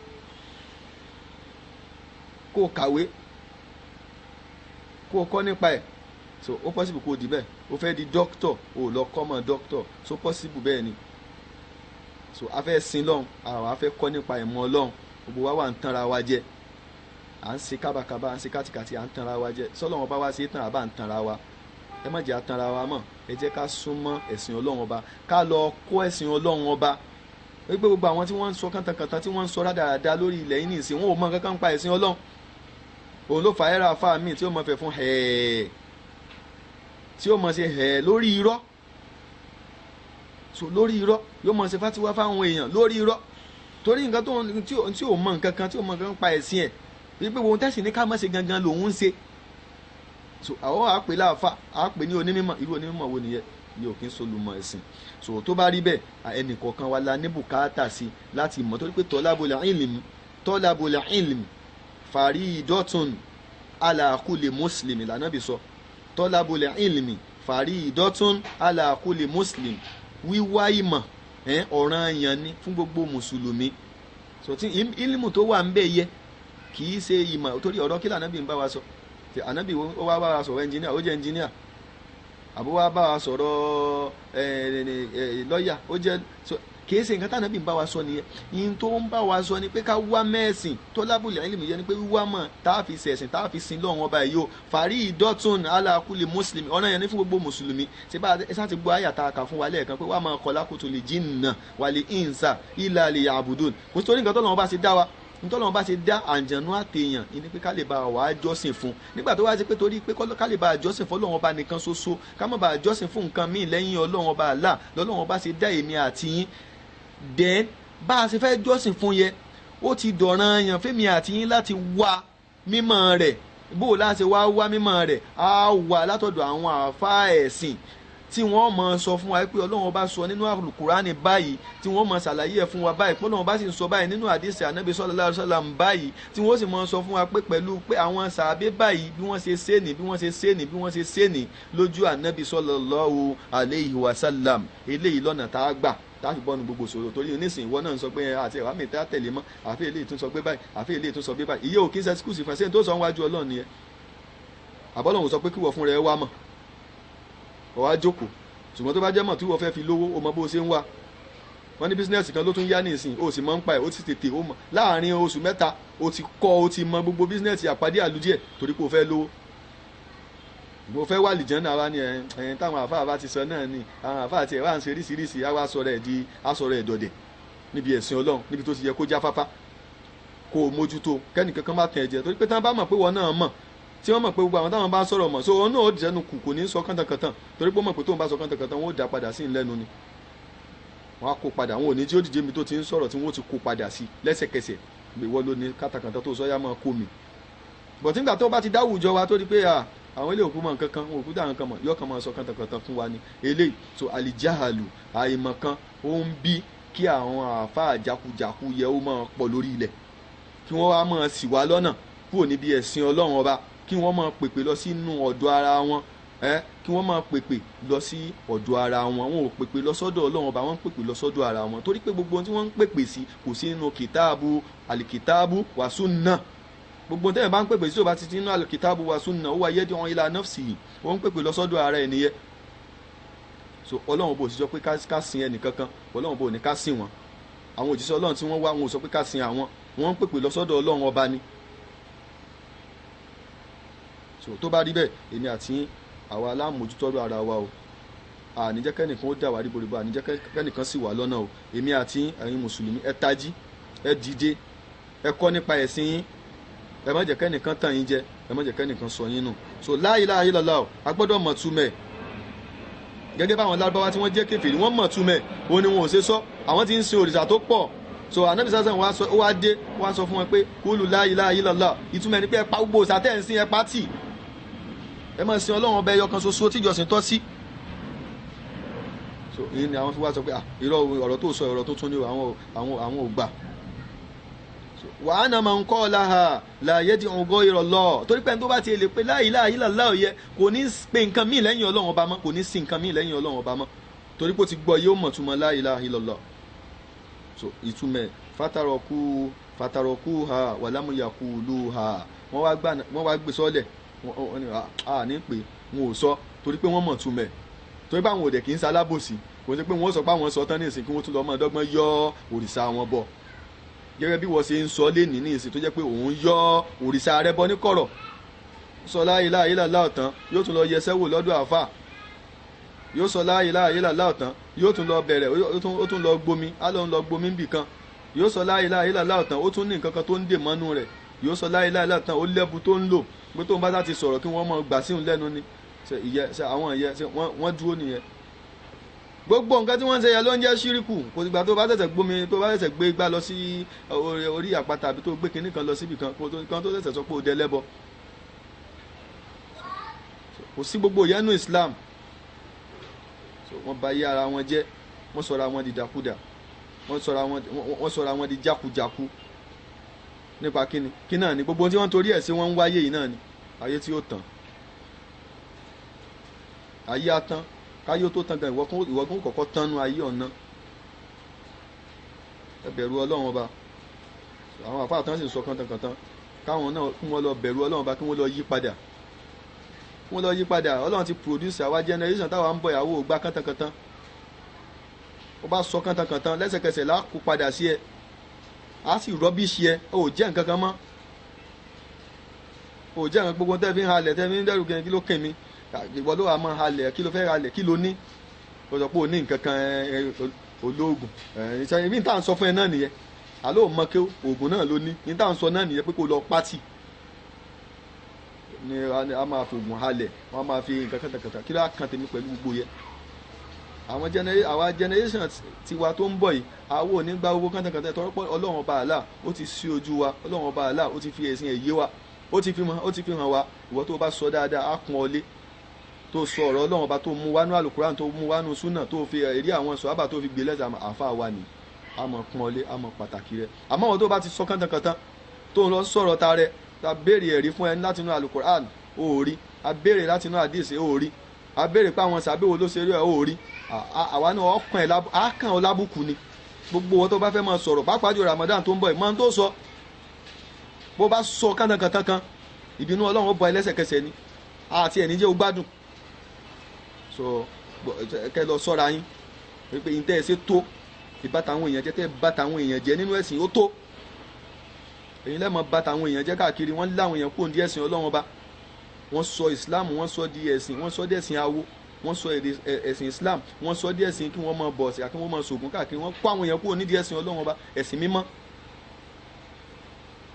kó o kàwé, kó o kọ́ nípa ẹ̀? So ó possible kó o di bẹ́ẹ̀. O fẹ́ di doctor, o lọ kọ́ mọ̀ doctor. So possible bẹ́ẹ̀ ni. So a fẹ́ sin lọ́hùn, àwa fẹ́ kọ́ nípa ìmọ̀ Ọlọ́hun, gbogbo wa wà ń tanra wa jẹ, à ń ṣe kábàkábà, à ń ṣe kátikàti, à ń tanra wa jẹ. Sọlọ́wọ́n bá wá ṣe tán, àbá ń tanra wa. Ẹ má jẹ́ àtanra wa mọ́. Ẹ jẹ́ ká súnmọ́ ẹ̀sìn Ọlọ́run ọba, ká lọ kọ́ ẹ̀sìn Ọlọ́run ọba. Wípé gbogbo àwọn tí wọ́n ń sọ kàntàkàntà, tí wọ́n ń sọ rádaràda lórí ilẹ̀ yìí nìsín, wọn ò mọ kankan pa ẹ̀sìn Ọlọ́run. Òun ló fà á ẹ́rà fáà míì tí ó mọ fẹ́ fún hẹ́ẹ̀, tí ó mọ ṣe hẹ́ẹ̀ lórí irọ́. So lórí irọ́ yóò mọ ṣe fátiwá fáwọn èèyàn lórí irọ́, torí nǹkan tó tí ò mọ nǹkan kan, tí ò mọ nǹkan pa ẹ̀sìn ẹ̀, wípé ohun tẹ̀sìn ní ká má ṣe gangan lòun ń ṣe. So àwọn àá pè láàfà, àá pè ní onímọ̀. Irú onímọ̀ wo nìyẹn? Ni ò kí ń solùmọ̀ ẹ̀sìn. So tó bá rí bẹ́ẹ̀, ẹnì kọ̀ọ̀kan wa la ní bùkátà sí láti mọ̀, torí pé talabul ilm, talabul ilm faridatun ala kulli muslim lànàbì sọ. Talabul ilmi faridatun ala kulli muslim, wíwá ìmọ̀ ọ̀ranyàn ni fún gbogbo mùsùlùmí. So tí ilmu tó wà ń bẹ̀ yẹ kì í ṣe ìmọ̀, torí ọ̀rọ̀ kí lànàbì ń bá wa sọ. Ànábì ó wá bá wa sọ̀rọ̀ ẹnjìníà, ó jẹ́ ẹnjìníà, àbó wá bá wa sọ̀rọ̀ lọ́yà, ó jẹ́. Kìí ṣe nǹkan tànábì ń bá wa sọ nìyẹn. Yìí tó ń bá wa sọ ni pé ká wá mẹ́sìn tó lábùlẹ̀ ilmu yẹn ni pé wíwá mọ̀ tá a fi ṣẹ̀sìn, tá a fi sin lọ́wọ́n ọba yìí o. Faridatun ala kulli muslim, ọ̀ràn yẹn ní fún gbogbo mùsùlùmí. Ṣé bá ẹ sá ti gbọ́ àyà tá a kà fún wa lẹ́ẹ̀kan pé wá máa khalaqtul jinna wal insa illa liya'budun. Kò sí torí nǹkan tọ́lọ́run bá ṣe dá wa, ntọ́lọ́run bá ṣe dá àǹjànú àtẹ̀yàn ní pé ká lè bá wa jọ́sìn fún. Nígbà tó wá sí pé torí pé ká lè bá jọ́sìn fún Ọlọ́run ọba nìkan ṣoṣo, ká má bá jọ́sìn fún nǹkan míì lẹ́yìn Ọlọ́run ọba Allah, lọ́lọ́run ọba ṣe dá èmi àti yín. Then bá a ṣe fẹ́ jọ́sìn fún yẹ, ó ti dọ̀ràn yàn fẹ́mi àti yín láti wá mímọ̀ rẹ̀. Bó o láṣẹ wá wá mímọ̀ rẹ̀, á wà látọ̀dọ̀ àwọn àáfàá ẹ̀sìn tí wọ́n mọ̀ sọ fún wa pé Ọlọ́run bá sọ nínú Àlùkùránì báyìí, tí wọ́n mọ̀ ṣàlàyé ẹ̀ fún wa báyìí, pé Ọlọ́run bá sì ń sọ báyìí nínú àdìsí Ànábì sallallahu alaihi wasallam báyìí, tí wọ́n sì mọ̀ sọ fún wa pé pẹ̀lú pé àwọn sàábé báyìí bí wọ́n ṣe ṣe ní, bí wọ́n ṣe ṣe ní, bí wọ́n ṣe ṣe ní lójú Ànábì sallallahu alaihi wasallam. Eléyìí lọ́nà tá a gbà tá a fi bọ́nu gbogbo ìṣòro. Torí onísìn ìwọ náà ń sọ pé àti ẹ̀wá mi tá tẹ̀lé mọ́, àfi eléyìí tún sọ pé báyìí, àfi eléyìí tún sọ pé báyìí. Ìyẹ́ ò kí ń ṣe skúùsì fún ẹ, ṣé n tó sọ wájú Ọlọ́run nìyẹn? Àbọ́lọ́run sọ pé kí wọ́n fún rẹ wá mọ̀, ó wá jókòó. Ṣùgbọ́n tó bá jẹ́ mọ̀ tí wọ́n fẹ́ fi lówó, o mọ bó ṣe ń wá. Wọ́n ní bísínẹ́sì kan ló tún yá ní ìsìn, o sì mọ̀ ń pa ẹ̀, ó ti tètè ó mọ̀ láàrin oṣù 3, o ti kọ́, o ti mọ gbogbo bísínẹ́sì àpàdé àlùdíẹ̀, torí pé o fẹ́ lówó, mo fẹ́ wà lìjẹ́ náà wá ní ẹ̀yìn táwọn àfáà bá ti sọ náà ni àwọn àfáà tiẹ̀ wá ń ṣe oríṣiríṣi, á wá sọ̀rọ̀ ẹ̀ di á sọ̀rọ̀ ẹ̀ dọ̀dẹ̀ níbi ẹ̀sìn Ọlọ́run, níbi tó ti yẹ kó jáfáfá, kó o mójútó, kẹ́nìkan kan má tẹ̀ ẹ́ jẹ. Torí pé tí wọ́n bá mọ̀ pé wọ́n náà mọ̀, tí wọ́n mọ̀ pé gbogbo àwọn táwọn bá sọ̀rọ̀ mọ̀, so òun náà ó jẹnu kù, kò ní sọ kàntàkàntàn, torí pé ó mọ̀ pé tóun bá sọ kàntàkàntàn, wọ́n ó dá padà sí ìlẹ́nu ni, wọ́n á kó padà, wọn ò ní tí ó dìde mi tó ti ń sọ̀rọ̀ tí wọ́n ti kó padà sí lẹ́sẹ̀kẹsẹ̀. Ìwọ ló ní kàtàkàntàn tó sọ yá máa kó mi. Bọ̀tí nígbà tó bá ti dáwùjọ wa tó di pé àwọn ilé òkú mọ̀ nǹkan kan, òkú dà nǹkan mọ̀, yóò kàn máa sọ kàntàkàntàn fún wa ni eléyìí. So àlìjáhàlù, àìmọ̀ kan, ó ń bí kí àwọn àáfàá jákujàku yẹ ó máa pọ̀ lórí ilẹ̀, kí wọ́n wá máa ṣì wá lọ́nà kúrò níbi ẹ̀sìn Ọlọ́run ọba, kí wọ́n máa pèpè lọ sínú ọ̀dọ̀ ara wọn. Kí wọ́n máa pèpè lọ sí ọ̀dọ̀ ara wọn. Wọn ò pèpè lọ sọ́dọ̀ Ọlọ́run Ọba, wọ́n ń pèpè lọ sọ́dọ̀ ara wọn, torí pé gbogbo ohun tí wọ́n ń pèpè sí kò sí nínú kìtáàbù àlìkìtáàbù wa sunna. Gbogbo tẹ́yìn bá ń pèpè sí, ò bá ti ti nínú àlìkìtáàbù wa sunna, ó wà yẹ́dí wọn ila nafsi, wọ́n ń pèpè lọ sọ́dọ̀ ara ẹ̀ nìyẹn. So Ọlọ́run bò sí sọ pé ká sin ẹnì kankan, Ọlọ́run bò ní ká sìn wọn. Àwọn òjíṣẹ́ Ọlọ́run tí wọ́n wá, wọn ò sọ pé ká sin àwọn, wọ́n ń pèpè lọ sọ́dọ̀ Ọlọ́run Ọba ni. So tó bá rí bẹ́ẹ̀, èmi àti àwa alámòjútọ́rọ̀ ara wa o, àní jẹ́ kẹ́nìkan ó dà wá ríboríbo, àní jẹ́ kẹ́nìkan sì wà lọ́nà o. Èmi àti ẹ̀yin mùsùlùmí, ẹ tají, ẹ dìde, ẹ kọ́ nípa ẹ̀sìn yín, ẹ má jẹ́ kẹ́nìkan tàn yín jẹ, ẹ má jẹ́ kẹ́nìkan sọ yín nù. So la ilaha illallah, a gbọ́dọ̀ mọ̀ túmẹ̀ gẹ́gẹ́ báwọn Lárúbáwá tí wọ́n jẹ́ kèfèrí, wọ́n mọ̀ túmẹ̀, òun ni wọn ò ṣe sọ. Àwọn tí ń sin òrìṣà tó pọ̀. So Ànábì sásán wa sọ, ó wá dé, ó wá sọ fún wọn pé kúlù la ilaha illallah, ìtumọ̀ ẹni pé ẹ pa gbogbo òrìṣà tẹ́ ẹ̀ ń sìn, ẹ pa tì, ẹ máa sin Ọlọ́run Ọba ẹyọ kan ṣoṣo tíjọsìn tọ́ sí. So ìyẹn ni àwọn fi wá sọ pé irọ́ ọ̀rọ̀ tó sọ, ọ̀rọ̀ tó tún ní àwọn ò gbà. Wa ana man qalaha la yad'u ghayra Allah, torí pé ẹni tó bá ti lè pé la ilaha illallah yẹ, kò ní pe nǹkan míì lẹ́yìn Ọlọ́run Ọba mọ́, kò ní sin nǹkan míì lẹ́yìn Ọlọ́run Ọba mọ́, torí pé ó ti gbọ́ yóò mọ̀ túmọ̀ la ilaha illallah. So ìtumẹ̀ fataraku ha walam yaquluha, wọ́n wá gbé sọ́lẹ̀, wọ́n ní à ní pé wọn ò sọ, torí pé wọ́n mọ̀ túmẹ̀, torí pé àwọn òdẹ̀ kì í ṣalábòsí, kò sí pé wọ́n sọ pé àwọn sọ tán ní ìsìn kí wọ́n tún lọ́ mọ́ dọ́gbọ́n yọ òrìṣà wọn bọ̀, gẹ́gẹ́ bí wọ́n ṣe ń sọ lénìí ní ìsìn tó jẹ́ pé òun yọ òrìṣà rẹ̀ bọ ní kọ̀rọ̀, sọ la ilaha illallah tán, yóò tún lọ yẹsẹ́ wò lọ́dọ̀ àfà, yóò sọ la ilaha illallah tán, yóò tún lọ bẹ̀rẹ̀, ó tún lọ gbomi, á lọ ń lọ gbomi níbì kan, yóò sọ la ilaha illallah tán, ó tún ní nǹkan kan tó ń dè mọ́nú rẹ̀, yóò sọ la ilaha illallah tán, ó lẹ́bu tó ń lò pé tóun bá ti sọ̀rọ̀ kí wọ́n mọ̀ gbà síhun lẹ́nu ni. Ṣe àwọn ìyẹn wọ́n dúró nìyẹn. Gbogbo nǹkan tí wọ́n ń ṣe yẹn ló ń jẹ́ ṣíríkù. Kò sígbà tó bá ṣẹ̀ṣẹ̀ gbómi, tó bá ṣẹ̀ṣẹ̀ gbé igbá lọ sí orí àpáta àbí tó gbé kinní kan lọ síbì kan, kan tó ṣẹ̀ṣẹ̀ sọ pé ó dẹ lẹ́bọ. Kò sí gbogbo ìyẹn nú Islam. So wọ́n bà yé ara wọn jẹ́, wọ́n sọra wọn di dàkúdà, wọ́n sọra wọn di jákujàku. Nípa kíni? Kí náà ni gbogbo tí wọ́n torí ẹ̀ sí wọ́n ń wáyé yìí náà ni ayé tí ó tàn. Ayé á tán, káyé tó tán gan, ìwọ kún kọ̀kọ́ tánú ayé ọ̀nà. Ẹ bẹ̀rù Ọlọ́run Ọba. Àwọn àfáà tán sì ń sọ kántankàntan, káwọn náà kí wọ́n lọ bẹ̀rù Ọlọ́run Ọba, kí wọ́n lọ yí padà. Kí wọ́n lọ yí padà. Ọlọ́run ti produce àwa generation táwa ń bọ̀ ìyàwó ògbà kántankàntan. Ó bá sọ kántankàntan lẹ́sẹ̀kẹsẹ̀ lá kó padà sí ẹ, á sì rọ́bìṣì ẹ, ó jẹ́ nǹkan kan mọ́. Ó jẹ́ nǹkan gbogbo tẹ́ fi ń halẹ̀, tẹ́ fi ń dẹ́rù kí ló kàn mí? Ìwọ ló wà máa halẹ̀, kí ló fẹ́ halẹ̀, kí ló ní? Ó sọ pé ó ní nǹkan kan, olóògùn. Ibi tá à ń sọ fún ẹ náà nìyẹn. Àló ò mọ kí oògùn náà ló ní. Ní tá à ń sọ náà nìyẹn pé kó lọ pátì. Ni a máa fi oògùn halẹ̀, wọ́n máa fi nǹkan kàtàkàtà. Kí ló á kan tèmi pẹ̀lú gbogbo yẹn? Àwọn generation tiwa tó ń bọ̀ yìí, àwọn ò ní gba owó kàtàkàtà tọrọ pé Ọlọ́run Ọba Allah ó ti ṣí ojú wa, Ọlọ́run Ọba Allah ó ti fi ẹ̀sìn ẹ̀ yé wa, ó ti fi hàn wa. Ìwọ tó bá sọ dáadáa, á kún ọ lé. Tó sọ ọ̀rọ̀ Ọlọ́run Ọba tó mú wánú Al-Qur'an, tó mú wánú súnà, tó fi ẹ̀rí àwọn sọ̀hábà tó fi gbé lẹ́sẹ̀ àfa wa ni, a mọ̀ kún ọ lé, a mọ̀ pàtàkì rẹ̀. Àmọ́ àwọn tó bá ti sọ kàtàkàtà tó ń lọ sọ̀rọ̀ ta rẹ̀, ta béèrè ẹ̀rí fún ẹ láti inú Al-Qur'an, ó rí, a béèrè láti inú hadith, ó rí, a béèrè pé àwọn sàbẹ̀wò ló ṣe rí ẹ, ó rí. Àwa náà ọkàn ẹ̀ á kàn ọ́ lábùkù ni. Gbogbo wọn tó bá fẹ́ máa sọ̀rọ̀, pàápàá jù Ramadan tó ń bọ̀, ìmọ̀ tó sọ, bó bá sọ kàtàkàtà kan, ìbínú Ọlọ́run ó bọ ẹ lẹ́sẹ̀kẹsẹ̀ ni, àti ẹ̀ní jẹ́ ó gbádùn. So kẹ́ lọ sọ́ra yín wípé ìtẹ́ ẹ ṣe tó ìbátan àwọn èèyàn jẹ́, tẹ́ bàtà àwọn èèyàn jẹ́ nínú ẹ̀sìn ó tó. Èyí lẹ́mọ̀ bàtà àwọn èèyàn jẹ́ káàkiri, wọ́n láwọn èèyàn kúrò ní ẹ̀sìn Ọlọ́run Ọba. Wọ́n sọ Islam, wọ́n sọ di ẹ̀sìn, wọ́n sọ di ẹ̀sìn awo, wọ́n sọ ẹ̀sìn Islam, wọ́n sọ di ẹ̀sìn kí wọ́n máa bọ̀ ọ̀sẹ̀, kí wọ́n máa ṣògùn káàkiri, wọ́n kó àwọn èèyàn kúrò nídìí ẹ̀sìn Ọlọ́run Ọba, ẹ̀sìn mímọ́.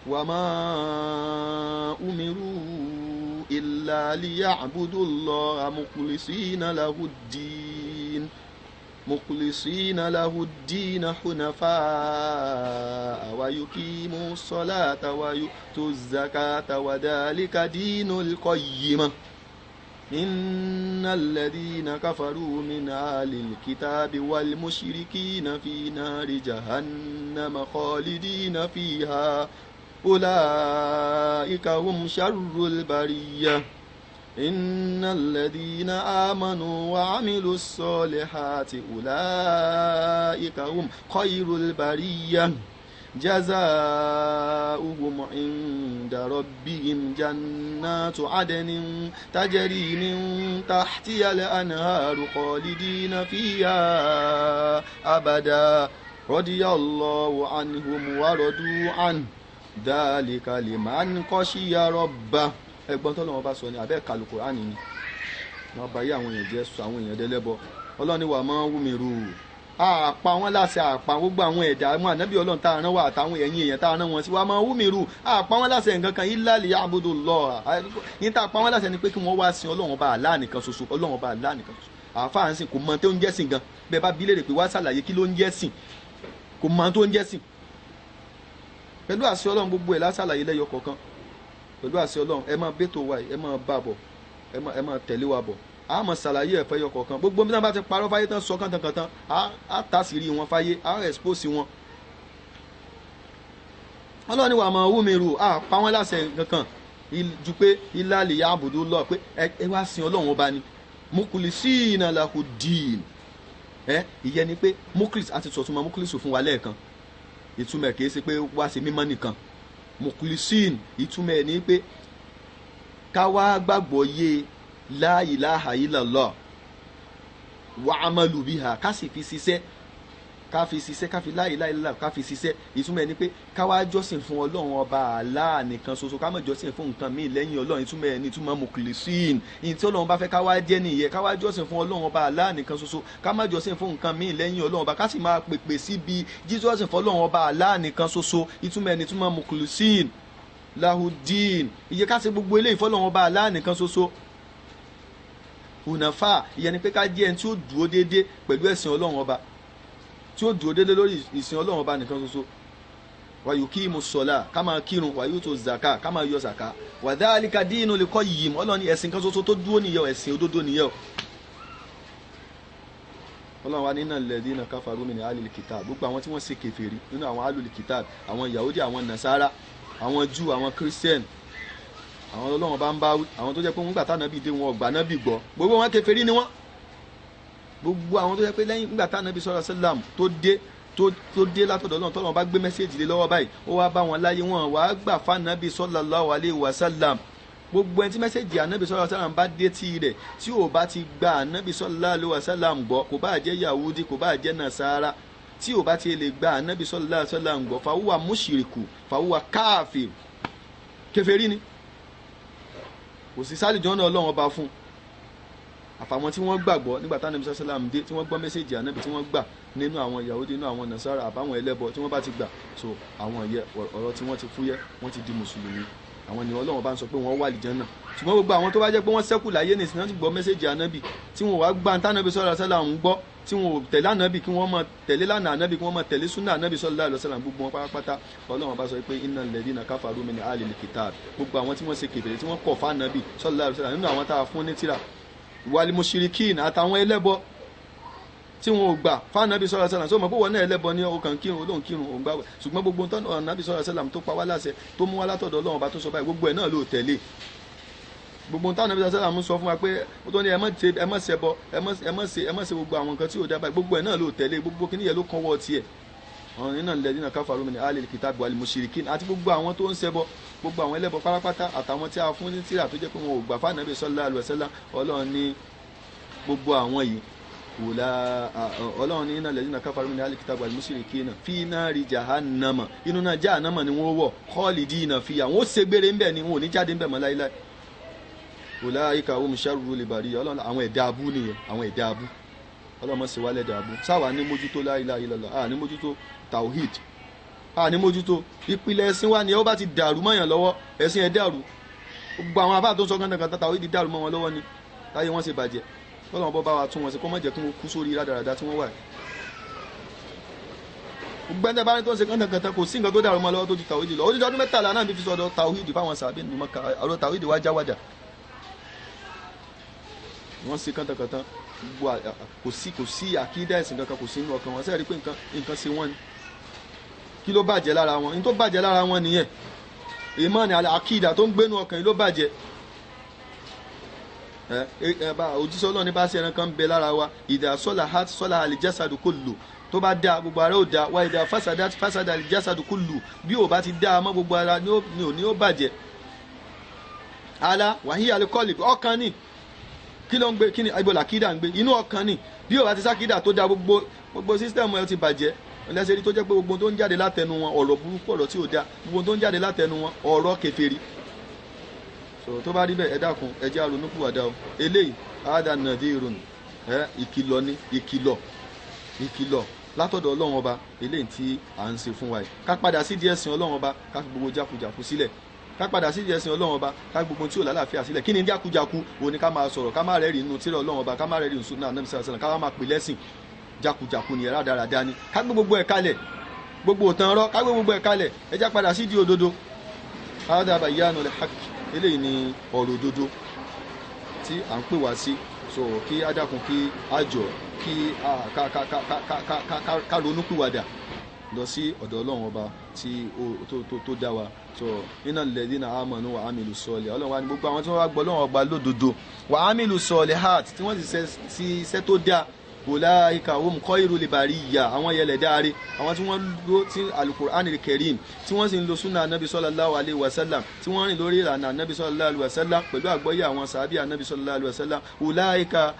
Wa ma umiru illa liya'budullaha mukhlisina lahud-din, mukhlisina lahud-din hunafa wa yuqimu ssalata wa yu'tu zakata wa dhalika dinul qayyimah. Innal ladhina kafaru min ahlil kitabi wal mushrikina fi nari jahannama khalidina fiha ulaika hum sharrul bariyah. Innal ladhina amanu wa amilu ssolihati ulaika hum khayrul bariyah. Jazaohum inda rabbihim jannatu adnin tajri min tahtiha al-anharu khalidina fiha abada radiyallahu anhum wa radu an dhalika liman khashiya rabbah. Ẹ̀gbọ́n tọ́lọ́run bá sọ ni abẹ́ kàlù Kùránì ni wọ́n bá yí àwọn èèyàn jẹ́ sọ àwọn èèyàn dẹ́lẹ́bọ. Ọlọ́run ni wà máa ń wú mi rú àpá wọn láṣẹ àpá gbogbo àwọn ẹ̀dá àwọn ànábì Ọlọ́run tá a rán wá àtàwọn ẹ̀yìn èèyàn tá a rán wọn sí wa máa wú mi rú àpá wọn láṣẹ nǹkan kan illa liya'budullah. Yín tá a pa wọn láṣẹ ni pé kí wọ́n wá sin Ọlọ́run ọba Allah nìkan ṣoṣo, Ọlọ́run ọba Allah nìkan ṣoṣo. Àáfàá ń sìn kò mọ tó ń jẹ́ sìn gan, bẹ́ẹ̀ bá bí léèrè pé wá ṣàlàyé kí ló ń jẹ́ sìn, kò mọ tó ń jẹ́ sìn. Pẹ̀lú àṣẹ Ọlọ́run gbogbo ẹ̀ lásàlàyé lẹ́yọ kọ̀ọ̀kan. Pẹ̀lú àṣẹ Ọlọ́run ẹ máa bẹ́tò wa, ẹ máa bá bọ̀, ẹ máa tẹ̀lé wa bọ̀, a máa ṣàlàyé ẹ̀fẹ́ yọ kọ̀ọ̀kan. Gbogbo bí wọ́n bá ti parọ́ fáyé tán sọ kàntankàntan, á ta sírí wọn fáyé, á expose wọn. Ọlọ́run ni wà máa wú mi rù, á pa wọ́n láṣẹ kankan ju pé ilá lè yá àbùdó lọ pé ẹ wá sin Ọlọ́run ọba ni. Mukhlisina lahu din. Ẹ ìyẹn ni pé mukhlis àti sọ̀túnmọ̀ mukhlis fún wa lẹ́ẹ̀kan. Ìtumọ̀ kìí ṣe pé wá ṣe mímọ́ nìkan. Mukhlisin ìtumọ̀ ẹ̀ ni pé ká wá gbàgbọ́ yé la ilaha illallah wa amalu biha, ká sì fi ṣiṣẹ́, ká fi ṣiṣẹ́, ká fi la ilaha illallah ká fi ṣiṣẹ́. Ìtumọ̀ ẹ̀ ni pé ká wá jọ́sìn fún Ọlọ́run ọba Allah nìkan ṣoṣo, ká má jọ́sìn fún nǹkan míì lẹ́yìn Ọlọ́run. Ìtumọ̀ ẹ̀ ni ìtumọ̀ mukhlisin. Ìyẹn tí Ọlọ́run bá fẹ́ ká wá jẹ́ nìyẹn, ká wá jọ́sìn fún Ọlọ́run ọba Allah nìkan ṣoṣo, ká má jọ́sìn fún nǹkan míì lẹ́yìn Ọlọ́run ọba, ká sì máa pèpè síbi jíjọ́sìn fún Ọlọ́run ọba Allah nìkan ṣoṣo. Ìtumọ̀ ẹ̀ ni ìtumọ̀ mukhlisin lahudin. Ìyẹn ká ṣe gbogbo eléyìí fọ́lọ́run ọba Allah nìkan ṣoṣo. Hunafa ìyẹn ni pé ká jẹ́ ẹni tí ó dúró déédé pẹ̀lú ẹ̀sìn Ọlọ́run ọba, tí ó dúró déédé lórí ìsìn Ọlọ́run ọba nìkan ṣoṣo. Wàyò kí mu sọlá, ká máa kírun, wàyò tó zaka, ká máa yọ zaka. Wàdálíkà dínú lè kọ́ yìí mọ́. Ọlọ́run ní ẹ̀sìn kan ṣoṣo tó dúró nìyẹn, ẹ̀sìn òdodo nìyẹn. Ọlọ́run wa nínà lẹ́dínà káfàrú mi ní alil kitab, gbogbo àwọn tí wọ́n ṣe kèfèrí nínú àwọn alul kitab, àwọn Yahudi, àwọn Nasara, àwọn Júù, àwọn Christian, àwọn Ọlọ́run bá ń bá wí, àwọn tó jẹ́ pé wọ́n gbà tánàbí dé wọn ọ̀gbà nábì gbọ́, gbogbo wọn kèfèrí ni wọ́n. Gbogbo àwọn tó jẹ́ pé lẹ́yìn nígbà tánàbí sọ̀rọ̀ sálàm tó dé tó dé látọ̀dọ̀ Ọlọ́run, tọ́lọ́run bá gbé mẹ́sẹ̀jì lé lọ́wọ́ báyìí, ó wá bá wọn láyé, wọn wàá gbà fánàbí sallallahu alaihi wasallam. Gbogbo ẹni tí mẹ́sẹ̀jì ànábì sallallahu alaihi wasallam bá dé tí rẹ̀ tí ò bá ti gba ànábì sallallahu alaihi wasallam gbọ́, kò bá jẹ́ Yahudi, kò bá jẹ́ Nasara, tí ò bá ti lè gba ànábì sallallahu alaihi wasallam gbọ́, fàwùwà mushriku, fàwùwà káàfìr, kèfèrí ni. Kò sí sálì jọ́nà Ọlọ́run ọba fún àfàwọn tí wọ́n gbàgbọ́ nígbà tá ànábì sallallahu alaihi wasallam dé, tí wọ́n gbọ́ mẹ́sẹ̀jì ànábì, tí wọ́n gbà nínú àwọn Yahudi, nínú àwọn Nasara, àbáwọn ẹlẹ́bọ tí wọ́n bá ti gbà, so àwọn yẹ ọ̀rọ̀ tí wọ́n ti fúyẹ́, wọ́n ti di mùsùlùmí. Àwọn ni Ọlọ́run bá ń sọ pé wọ́n wà lìjánà. Ṣùgbọ́n gbogbo àwọn tó bá jẹ́ pé wọ́n ṣẹ́kù láyé nìsín náà ti gbọ́ mẹ́sẹ̀jì ànábì, tí wọ́n wá gbà tánàbì sallallahu alaihi wasallam ń gbọ́, tí wọ́n ò tẹ̀lé ànábì, kí wọ́n máa tẹ̀lé lánàá ànábì, kí wọ́n máa tẹ̀lé súnà ànábì sallallahu alaihi wasallam, gbogbo wọn pátápátá Ọlọ́run bá sọ pé innal ladina kafaru min ahlil kitab, gbogbo àwọn tí wọ́n ṣe kèfèrí, tí wọ́n kọ̀ fánàbì sallallahu alaihi wasallam nínú àwọn tá a fún ní tírà, wal mushrikin, àtàwọn ẹlẹ́bọ tí wọn ò gbà fáànàbí sallallahu alaihi wasallam. Sọ ma pé wọn náà ẹlẹ́bọ ní ọkàn kírun, olóhùn kírun, òun gbà, ṣùgbọ́n gbogbo tán ànábì sallallahu alaihi wasallam tó pa wá láṣẹ, tó mú wá látọ̀dọ̀ Ọlọ́run ọba tó sọ báyìí, gbogbo ẹ̀ náà ló tẹ̀lé. Gbogbo tán ànábì sallallahu alaihi wasallam sọ fún wa pé ó tó ní ẹ má ṣẹbọ, ẹ má ṣe gbogbo àwọn nǹkan tí ò dá báyìí, gbogbo ẹ̀ náà ló tẹ̀lé. Gbogbo kíní yẹn ló kàn wọ́ tiẹ̀. Ọ̀run iná lẹ́dínà káfàrú min ahlil kitab wal mushrikin, àti gbogbo àwọn tó ń ṣẹbọ, gbogbo àwọn ẹlẹ́bọ pátápátá, àtàwọn tí a fún ní tírà tó jẹ́ pé wọn ò gbà fáànàbí sallallahu alaihi wasallam, Ọlọ́run ní gbogbo àwọn yìí wòlá. Ọlọ́run ní iná lẹ́yìn káfàrú min ahlil kitab wal mushrikina fi nari jahannama, inú náà jahannama ni wọ́n wọ̀, khalidina fiha, wọ́n ó ṣègbére ńbẹ̀ ni, wọn ò ní jáde ńbẹ̀ mọ́ láíláí. Ulaika hum sharrul bariyya, Ọlọ́run àwọn ẹ̀dá abú nìyẹn, àwọn ẹ̀dá abú. Ọlọ́run má ṣe wá lẹ́dà abú. Sáwà ní mójútó la ilaha illallah, à ní mójútó tawhid, à ní mójútó ìpìlẹ̀ ẹ̀sìn wa ni. Ó bá ti dàrú mọ́yàn lọ́wọ́, ẹ̀sìn ẹ̀ dàrú. Gbogbo àwọn afáà tó ń sọ kántankàntà tawhid dàrú mọ́ wọn lọ́wọ́ ni, táyé wọn ṣe bàjẹ́. Ọlọ́run bọ́ bá wa tún wọn ṣe, kó má jẹ́ kí wọ́n kú sórí rádaràda tí wọ́n wà. Gbogbo ẹni bá ní tó ń ṣe kántankàntà, kò sí nǹkan tó dàrú mọ́ lọ́wọ́ tó ju tawhid lọ. Odidi ọdún 13 náà fi sọ̀dọ̀ tawhid fáwọn sàbẹ̀ nínú Mọ́kà, ọ̀rọ̀ tawhid wá jáwàdà. Wọ́n ṣe kántankàntà, kò sí àkídà ẹ̀sìn kankan, kò sí inú ọkàn wọn. Sẹ́ẹ̀rí pé nǹkan ṣe wọ́n ni? Kí ló bàjẹ́ lára wọn? Ní tó bàjẹ́ lára wọn nìyẹn. Ìmánì àkídà tó ń gbénu ọkàn yìí ló bàjẹ́. Òjíṣẹ́ Ọlọ́run ní bá ṣe ẹran kan bẹ lára wa, ìdá sọ́là hat sọ́là àlìjásádù kò lò, tó bá dáa gbogbo ara ó dáa, wá ìdá fásádà fásádà àlìjásádù kò lò, bí ò bá ti dáa mọ́ gbogbo ara ni ó bàjẹ́. Ala wàhíì alikọ́lì, ọkàn ni. Kí ló ń gbé? Kí ni ibo làkídà ń gbé? Inú ọkàn ni. Bí ò bá ti sákídà tó dáa, gbogbo sísítẹ́ẹ̀mù ẹ ti bàjẹ́. Lẹ́sẹ̀ rí tó jẹ́ pé gbogbo tó ń jáde látẹnu wọn ọ̀rọ̀ burúkú, ọ̀rọ̀ tí ò dáa, gbogbo tó ń jáde látẹnu wọn ọ̀rọ̀ kèfèrí. So tó bá rí bẹ́ẹ̀, ẹ dákun, ẹ jẹ́ àrònúpìwàdà o. Eléyìí àádá nàdírun, ìkìlọ̀ ni, ìkìlọ̀ ìkìlọ̀ látọ̀dọ̀ Ọlọ́run Ọba, eléyìí tí à ń ṣe fún wa yìí. Ká padà sí díẹ̀ sìn Ọlọ́run Ọba, ká fi gbogbo jákujàku sílẹ̀. Ká padà sí díẹ̀ sìn Ọlọ́run Ọba, ká gbogbo tí ò lálàáfíà sílẹ̀. Kí ni jákujàku? Òun ni ká máa sọ̀rọ̀, ká má rẹ́rìí nínú tírà Ọlọ́run Ọba, ká má rẹ́rìí nínú sunnah Ànábì sallallahu alaihi wasallam, ká má pè lẹ́sìn. Jákujàku ni, rádaràda ni. Ká gbé gbogbo ẹ̀ kalẹ̀, gbogbo òtàn rọ́, ká gbé gbogbo ẹ̀ kalẹ̀. Ẹ já padà sí di òdodo. Hādhā bayānul haqq, eléyìí ni ọ̀rọ̀ òdodo tí à ń pè wá sí. So kí á dákun, kí á jọ, kí ká ronúpìwàdà lọ sí ọ̀dọ̀ Ọlọ́run Ọba tí ó tó dá wa. So innal ladhina amanu wa amilu solihat, Ọlọ́run wa ní gbogbo àwọn tí wọ́n wá gbọ́ Ọlọ́run Ọba lódodo, wa amilu solihat, tí wọ́n sì ṣe iṣẹ́ tó dáa, ulaika hum khairul bariyya, àwọn yẹlẹ̀ dáre, àwọn tí wọ́n lò tí alukur'an al-karim, tí wọ́n sì ń lo sunna anabi sallallahu alayhi wa sallam, tí wọ́n rìn lórí ìlànà anabi sallallahu alayhi wa sallam pẹ̀lú àgbọ́yé àwọn sàábì anabi sallallahu alayhi wa sallam, ulaika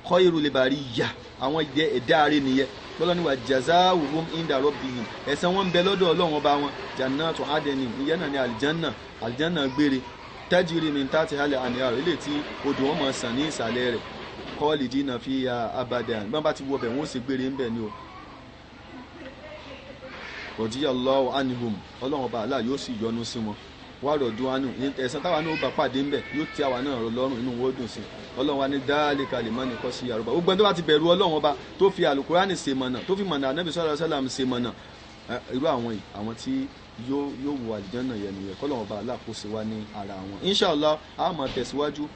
khairul bariyya, àwọn ẹ̀dáre nìyẹn. Lọ́lọ́ ni wà jazā'uhum inda rabbihim, ẹ̀san wọn ń bẹ lọ́dọ̀ Ọlọ́run Ọba wọn, jannatu adnin, ìyẹn náà ni àlìjánà, àlìjánà gbére, tajri min tahtiha al-anhar, ilé tí odò wọn máa sàn ní ìsàlẹ̀ rẹ̀, khalidina fiha abadan, bí wọ́n bá ti wọ bẹ̀ wọ́n ó sì gbére ń bẹ̀ ni o. Radiyallahu anhum, Ọlọ́run Ọba Allah yóò sì yọ́nú sí wọn, wà rọ̀dún ánú, ẹ̀san táwa náà ó bá pàdé ń bẹ̀ yóò tí àwa náà lọ́rùn, inú wọn ó dùn sí. Ọlọ́run wa ní dhalika liman khashiya rabbahu, gbogbo ẹni tó bá ti bẹ̀rù Ọlọ́run Ọba, tó fi àlùkùránì ṣe mọ̀nà, tó fi mọ̀nà Ànábì sallallahu alaihi wasallam ṣe mọ̀nà, irú àwọn yìí, àwọn tí yóò wọ àlùjánnà yẹn nìyẹn. Kọ́lọ́run Ọba Allah kó ṣe wá ní ara wọn. Inshallah a máa tẹ̀síwájú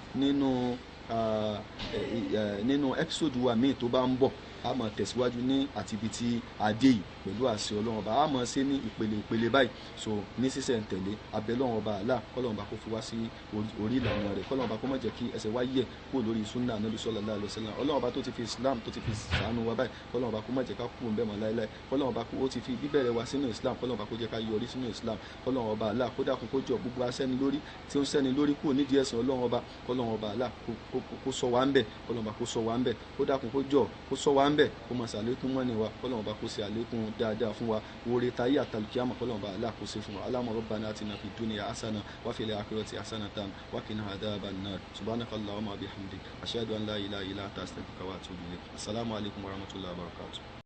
nínú episode wa míì tó bá ń bọ̀. A máa tẹ̀síwájú ní àti ibi tí a dé yìí pẹ̀lú àṣẹ Ọlọ́run Ọba. A máa ṣe ní ìpele ìpele báyìí, so ní sísẹ̀ ń tẹ̀lé abẹ́ Ọlọ́run Ọba Allah, kọ́lọ́run Ọba kó fi wá sí orí ìlànà rẹ̀, kọ́lọ́run Ọba kó má jẹ́ kí ẹsẹ̀ wa yẹ̀ kúrò lórí sunna Ànábì sallallahu alaihi wasallam. Ọlọ́run Ọba tó ti fi Islam tó ti fi ṣàánú wa báyìí, kọ́lọ́run Ọba kó má jẹ́ ká kú ńbẹ̀ mọ́ láéláé. Kọ́lọ́run Ọba kó ti fi bíbẹ̀rẹ̀ wa sínú Islam, kọ́lọ́run Ọba kó jẹ́ ká yọrí sínú Islam. Kọ́lọ́run Ọba Allah kó dákun kó jọ gbogbo asẹ́ni lórí tí ó ń sẹ́ni lórí kúrò nídìí ẹ̀sìn Ọlọ́run Ọba, kọ́lọ́run Ọba Allah kó sọ wá ń bẹ̀, kọ́lọ́run Ọba kó sọ wá ń bẹ̀, kó dákun kó jọ kó sọ wá ń bẹ̀, kó máa ṣàlékún mọ́ni wa, kọ́lọ́run Ọba kó ṣe àlékún dáadáa fún wa, oore táyé àtàlùkíyàmọ̀ kọ́lọ́run Ọba Allah kó ṣe fún wa. Allahumma rabbana atina fid dunya hasana wa fil akhirati hasanatan wa qina adhaban nar. Subhanaka Allahumma wa bihamdik, ashhadu an la ilaha illa anta, astaghfiruka wa atubu ilayk. Assalamu alaikum wa rahmatullahi wa barakatuh.